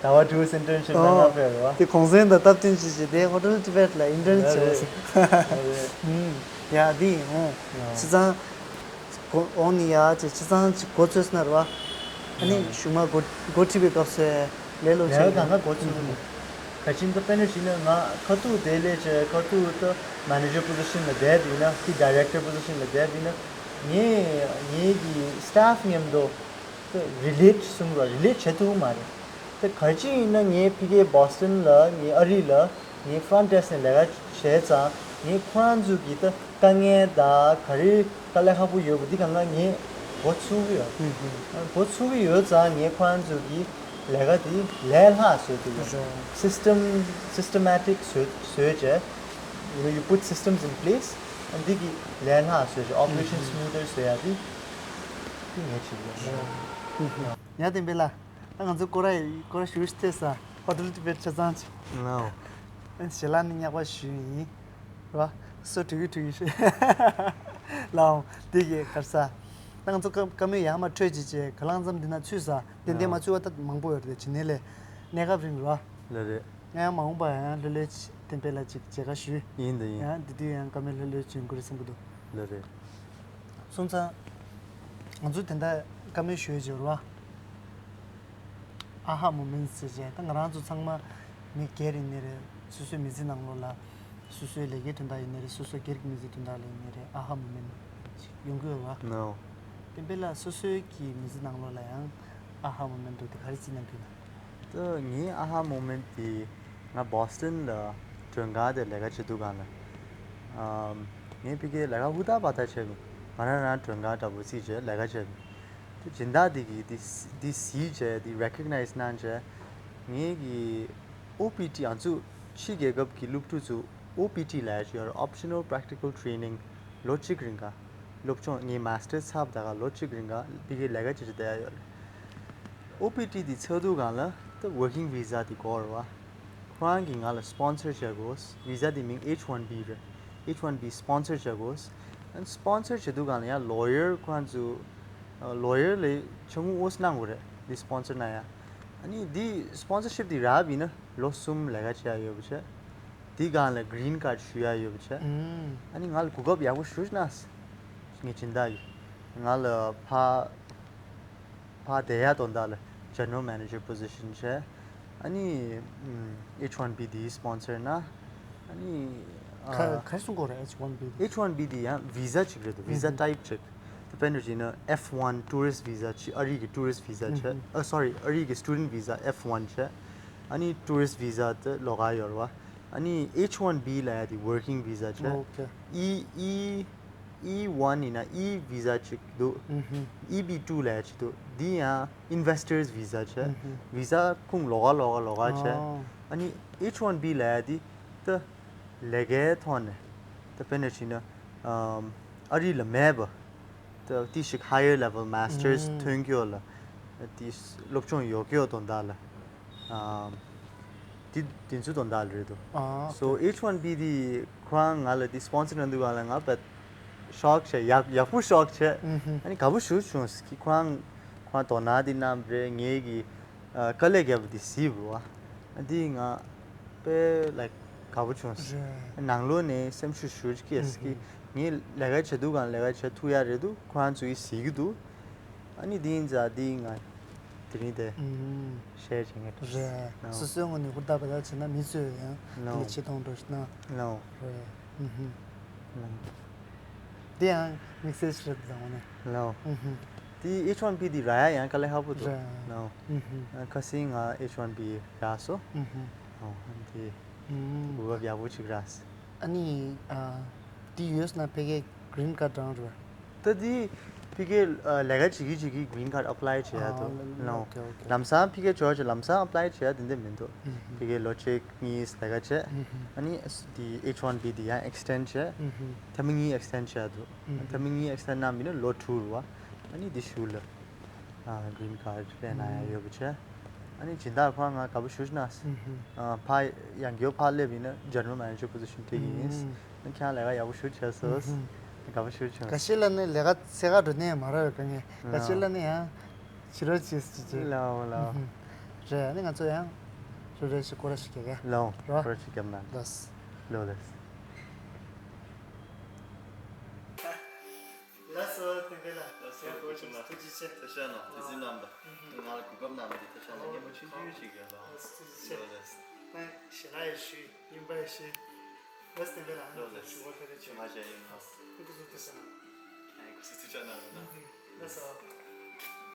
ཟླ་བ་དྲུག་internship གནང་ག་ཕེབས་རེད་བ། དེ་གུང་སེང་དང་སྟབས་བསྟུན་བྱས་བྱས་དེ་Hotel Tibet ལ་intern བྱེད་དགོས་ཟེར། ཨ་རེད། ཨུམ། ཡ་དེ་ཡིན་འོང་། ཡ། བྱས་ཙང་། གོ་འོང་ནི་ཡ་ཅེ་བྱས་ཙང་ཅིག་གོ་ཚོད་སོང་ན་རེད་བ། ཨ་ནི་ཡ། གཞུག་མ་འགོ་འགོ་ཁྲིད་པའི་སྐབས་སུ་ལས་སླ་པོ་ལས་ཀ་ཆགས་གང་ག་འགོ་ཚུགས་ནས། ག་ཅིན་ད་དཔེར་ན་བྱས་ན་ང་ཁ་ཐུག་དེ་ལས་བྱས་ཁ་ཐུག་ད་manager position ལ་བསྡད་པ་ཡིན་ན་དེ་director position ལ་བསྡད་པ་ཡིན་ན་ངས་ངེད་ཀྱི་staff མཉམ་དུ་ད་relate གསུམ་ལ་relate བྱེད་ཐུབ་ཀྱི་མ་རེད། ད་ག་ཅི་ཡིན་ན་ངས་ཕ་གིའི་Boston ལ་ངའི་ཨ་རི་ལ་ངའི་front desk ནས་ལས་ཀ་བྱས་ཙང་ངས་ཁོ་རང་ཚོ་གི་ད་དཀའ་ངལ་དང་ག་རེ་དཀའ་ལས་ཁག་པོ་ཡོད་པ་འདི་གང་ག་ངས་གོ་ཚུགས་ཀྱི་ཡོད། ཧུམ་ཧུམ། གོ་ཚུགས་ཀྱི་ཡོད་ཙང་ངས་ཁོ་རང་ཚོ་གི་ལས་ཀ་དེ་ལས་སླ་བཟོས་ཏེ་ཡོད། རེད། System systematic བཟོས་བཟོས་བྱས། You know, you put systems in place and འདི་གི་ལས་སླ་བཟོས་བྱས། Operation ཧུམ་ཧུམ། Smoother བཟོས་ཡ་དེ་དེ་ངས་བྱེད་ཀྱི་ཡོད། ཧུམ་ཧུམ། ཡ་བསྟན་པའི་ལགས། ད་ང་ཚོ་སྐོར་ར་སྐོར་ར་ཞུ་ཞུ་ཐེ་ས་Hotel Tibet ཆ་ཚང་ཆེ། ལའོ། ཞལ་ལག་ནི་ཉག་པ་ཞུ་ཡིན། ར། སོ་དྲུག་གི་དྲུག་གི་ཞུ། ལའོ། དེ་གི་གར་ས། ད་ང་ཚོ་བཀའ་བཀའ་མོལ་ཡག་མ་འཕྲོད་ཅིག་བྱས་ག་ལང་ཙམ་འདི་ན་ཚུད་ས་ཏན་ཏན་མ་ལའོ། ཚུད་པ་ད་མང་པོ་ཡོད་རེད་ཇི་ནས་ལས། གནས་སྐབས་རིང་ར། ལ་རེད། ང་ཡང་མ་འོངས་པ་ཡང་ལྷོད་ལྷོད་བསྟན་པའི་ལ་ཅིག་མཇལ་ཁ་ཞུ། ཡིན་ད་ཡིན། ཡང་འདི་དུས་ཡང་བཀའ་མོལ་ལྷོད་ལྷོད་བྱུང་དགོས་རེད་བསམ་གི་འདུག་ལ་རེད། སོང་ཙང་། ང་ཚོ་དེ་འདྲ་བཀའ་མོལ་ཞུ་ཡ་འབྱོར་བ། ཨ་ཧ་མོ་མེན་ཟེར་བྱས་ད་ང་རང་ཚོ་ཚང་མ་མི་སྒེར་ཡིན་ནི་རེད། སོ་སོའི་མི་ཚེ་ནང་ལོགས་ལ། སོ་སོའི་ལས་ཀའི་དོན་དག་ཡིན་ནི་རེད། སོ་སོ་སྒེར་གྱི་མི་ཚེའི་དོན་དག་ལ་ཡིན་ནི་རེད། ཨ་ཧ་མོ་མེན་ཅིག་ཡོང་གི་ཡོད་བ། ནའོ། བསྟན་པའི་ལགས་སོ་སོའི་གི་མི་ཚེ་ནང་ལོགས་ལ་ཡང་ཨ་ཧ་མོ་མེན་འདུག་དེ་ག་རེ་བརྩིས་གནང་གི་ཡོད་ན། ད་ངའི་ཨ་ཧ་མོ་མེན་དེ་ང་Boston ལ་མགྲོན་ཁང་དེ་ལས་ཀ་བྱེད་དུས་སྒང་ལ། ཨམ། ངས་ཕ་གིའི་ལས་ཀ་ཧུར་ཐག་བ་ཐག་བྱས་ནས་ང་རང་རང་མགྲོན་ཁང་འདྲ་པོ་བརྩིས་བྱས་ལས་ཀ་བྱས་ནས། དེ་སྦྱིན་བདག་དེ་གིས་དེ་དེ་གཟིགས་བྱས་དེ་recognize གནང་བྱས། ངའི་གི་ཨོ་པི་ཊི་ང་ཚོ་ཕྱི་རྒྱལ་ཁབ་ཀྱི་སློབ་ཕྲུག་ཚོ་ཨོ་པི་ཊི་ལབ་ཡ་ཅིག་ཡོད་རེད། Optional Practical Training ལོ་གཅིག་རིང་ག་སློབ་སྦྱོང་ངའི་master ཚར་བ་ད་ག་ལོ་གཅིག་རིང་ག་ཕ་གིའི་ལས་ཀ་བྱེད་བྱེད་བསྡད་ཡ་ཡོད་རེད། ཨོ་པི་ཊི་དེ་ཚར་དུས་སྒང་ལ་ད་working visa དེ་དགོས་རེད་བ། ཁོ་རང་གིས་ང་ལ་sponsor བྱེད་དགོས། visa དེ་མིང་H one B རེད། H one B sponsor བྱེད་དགོས། And sponsor བྱེད་དུས་སྒང་ལ་ཡང་lawyer ཁོ་རང་ཚོ་lawyer ལས་ཆུང་ངུ་ཨོས་གནང་དགོས་རེད། འདི་sponsor གནང་ཡ། ཨ་ནི་འདི་sponsorship དེ་རག་པ་ཡིན་ན་ལོ་གསུམ་ལས་ཀ་བྱེད་ཡ་ཡོད་པ་བྱས། དེ་སྒང་ལ་green card ཞུ་ཡ་ཡོད་པ་བྱས། ཨུམ། ཨ་ནི་ང་ལ་གོ་སྐབས་ཡག་པོ་ཞིག་གནང་། ངས་སྦྱིན་བདག་གིས་ང་ལ་ཕ་ཕར་བསྡད་ཡ་དོན་དག་ལ་general manager position བྱས། ཨ་ནི་ཨེཆ་ཝན་བི་དེ་སི་པོན་སར་གནང་། ཨ་ནི་ཨ། ག་ག་རེ་གསུང་གི་ཡོད་རེད། ཨེཆ་ཝན་བི་དེ། ཨེཆ་ཝན་བི་དེ་ཡང་བི་ཟ་གཅིག་རེད་འདུག་བི་ཟ་ཊའིབ་གཅིག་དཔེར་ན་བྱས་ན་ཨེཕ་ཝན་ཊུ་རི་སི་ཊི་བི་ཟ་བྱས། ཨ་རི་གི་ཊུ་རི་སི་ཊི་བི་ཟ་བྱས། ཨ་སོ་རི། ཨ་རི་གི་སི་ཊུ་ཌེན་ཊི་བི་ཟ་ཨེཕ་ཝན་བྱས། ཨ་ནི་ཊུ་རི་སི་ཊི་བི་ཟ་དེ་ལོགས་ཀ་ཡོད་རེད་པ། ཨ་ནི་ཨེཆ་ཝན་བི་ལབ་ཡ་དེ་ཝར་ཀིང་བི་ཟ་བྱས། ཨོ་ཁེ། ཨི་ཨི་ཨི་ཝན་ཡིན་ན་ཨི་བི་ཟ་གཅིག་འདུག་ཨི་བི་ཊུ་ལབ་ཡ་གཅིག་འདུག་འདི་ཡང་ཨིན་ཝེ་སི་ཊར་སི་བི་ཟ་བྱས། བི་ཟ་ཁུངས་ལོགས་ཀ་ལོགས་ཀ་ལོགས་ཀ་བྱས། ཨ་ནི་ཨེཆ་ཝན་བི་ལབ་ཡ་དེ་ད་ལས་ཀའི་ཐོག་ནས་ད་དཔེར་ན་བྱས་ན་ཨ་རི་ལ་མེད་པ། ད་ཏི་ཞིག་ཧ་ཡར་ལེ་ཝལ་མ་སི་ཊར་སི་ཐོན་རྒྱུ་ལ། ཏི་སློབ་སྦྱོང་ཡོད་རྒྱུ་དོན་དག་ལ། ཨ་དེ་དེ་ཚོའི་དོན་དག་ལ་རེད་འདུག་ཨ་སོ་ཨེཆ་ཝན་བི་དེ་ཁོ་རང་ང་ལ་དེ་སི་པོན་སར་གནང་དུས་སྒང་ལ་ང་དཔེ་ཤོག་བྱས། ཡག་ཡག་པོ་ཤོག་བྱས། ཨ་ནི་དགའ་པོ་ཞེ་པོ་བྱུང་། ཁོ་རང་ཁོ་རང་དོ་སྣང་དེ་གནང་བ་རེད། ངེད་ཀྱི་ཨ་དཀའ་ལས་བརྒྱབ་པ་དེ་གཟིགས་པ་རེད་པ། ཨ་དེ་ང་དཔེ་ལའིཀ་དགའ་པོ་བྱུང་། རེད། ནང་ལོགས་ནས་སེམས་ཤུགས་ཞེ་པོ་ཅིག་སྐྱེས། ཨ་ངས་ལས་ཀ་བྱེད་དུས་སྒང་ལས་ཀ་བྱེད་ཐུབ་ཡ་རེད་འདུག་ཁོ་རང་ཚོ་གིས་གཟིགས་ཀྱི་འདུག་ཨ་ནི་དེ་ཡིན་ཙང་དེ་ང་དེ་རིང་དེ་ཨུམ། ཤེར་བྱེད་མཁན་རེད། རེད། ཨ། སོ་སོའི་ངོས་ནས་ཧུར་ཐག་པ་ད་བྱས་ན་མི་ཚོས་ཡང་དེ་ལ་ལའོ། ཆེ་མཐོང་འགྲོ་ཤི་ན། ལའོ། རེད། ཨུམ་ཧུམ། ལའོ། དེ་ཡང་དམིགས་བསལ་ཞིག་རེད་དང་ངོ་ནས། ལའོ། ཨུམ་ཧུམ། དེ་ཨེཆ་ཝན་བི་དེ་རག་ཡ་ཡང་དཀའ་ལས་ཁག་པོ་འདུག་རེད། ལའོ། ཨུམ་ཧུམ། ཨ་ཁ་སང་ང་ཨེཆ་ཝན་བི་རག་སོང་། ཨུམ་ཧུམ། ཨོ་ཨ་དེ་ཨུམ། གོ་སྐབས་ཡག་པོ་ཅིག་རག་སོང་། ཨ་ནི་ཨ་དེ་ཡོད་ན་ཕ་གིའི་གི་རིན་ཁཱར་ཌི་རང་རེད་པ། ད་དེ་ཕ་གིར་ཨ་ལས་ཀ་བྱེད་ཀྱི་བྱེད་ཀྱི་གི་རིན་ཁཱར་ཌི་ཨེབ་ལའི་བྱེད་ཡ་འདུག་ཨ་ལའོ། ཨོ་ཁེ་ཨོ་ཁེ། ལམ་སང་ཕ་གིར་འབྱོར་བྱས་ལམ་སང་ཨེབ་ལའི་བྱེད་ཡ་དེ་འདྲ་མི་འདུག་ཨུམ་ཧུམ། ཕ་གིར་ལོ་གཅིག་གཉིས་ལས་ཀ་བྱས། ཨུམ་ཧུམ། ཨ་ནི་དེ་ཨེཆ་ཝན་བི་དེ་ཡང་ཨེག་སི་ཊེན་ཌི་བྱས། ཨུམ་ཧུམ། ཐེངས་མ་གཉིས་ཨེག་སི་ཊེན་ཌི་བྱས་འདུག་ཨུམ་ཧུམ། ཐེངས་མ་གཉིས་ཨེག་སི་ཊེན་ཌི་གནང་བ་ཡིན་ན་ལོ་དྲུག་རེད་པ། ཨ་ནི་དེ་གཞུག་ལ་ཨ་གི་རིན་ཁཱར་ཌི་སྤྲད་གནང་ཡ་ཡོད་པ་བྱས། ཨ་ནི་སྦྱིན་བདག་ཁོ་རང་ང་དགའ་པོ་ཞེ་པོ་ཅིག་གནང་སོང་། ཨུམ་ཧུམ། ཨ་ཕར་ཡང་བསྐྱར་ཕར་སླེབས་པ་ཡིན་ན་ཇེ་ནེ་རལ་མེ་ནེ་ཇར་པོ་ཟི་ཤན་སྤྲད་ཀྱི་ཡིན། ཨུམ། ཁྱེད་རང་ལས་ཀ་ཡག་པོ་ཞེ་པོ་བྱས་སོང་། ཨུམ་ཧུམ། དགའ་པོ་ཞེ་པོ་བྱུང་། ཁ་ཤས་ལ་ནི་ལས་ཀ་འཚོལ་ག་འགྲོ་ནས་མ་རག་པའི་དཀའ་ངལ། ཁ་ཤས་ལ་ནི་ཡང་བྱེད་རོགས་བྱེད་ཟེར་གྱི། ལའོ་ལའོ། ཨུམ་ཧུམ། རེད། ཨ་ནི་ང་ཚོ་ཡང་རེ་རེ་ཞིག་སྐོར་ར་ཞིག་རྒྱག་གི། ལའོ། རོ། སྐོར་ར་ཞིག་རྒྱབ་ན། ལོས། ལོས་ལོས། ལགས་སོ། བསྟན་འཕེལ་ལགས། ལགས་སོ། ཡང་སྐོར་ཞིག་ཐུགས་རྗེ་ཆེ། ཐུགས་རྗེ་ཆེ་གནང་། དེ་ཚོའི་རྣམ་པ། ང་ལ་གོ་སྐབས་གནང་བ་དེ་ཐུགས་རྗེ་ཆེ་གནང་། སྙན་པོ་ཆུང་ཆུང་ཞིག་ཡོད་ལ། ཐུགས་རྗེ་ཆེ། ལགས་ལགས། ཞལ་ལག་ཡང་ཞུས། སྙིང་པོ་ཡང་བཞེས། ལགས་སོ། བསྟན་འཕེལ་ལགས། ལགས་ལགས། ཞུ་བ་ལྷོད་ལྷོད་བྱས། ཞུ་མ་བྱས་ཡིན་ལགས། ཐུགས་རྗེ་ཆེ་གནང་། ཨ་ཁུ་ཚོ་ཐུགས་རྗེ་གནང་། ལགས་སོ།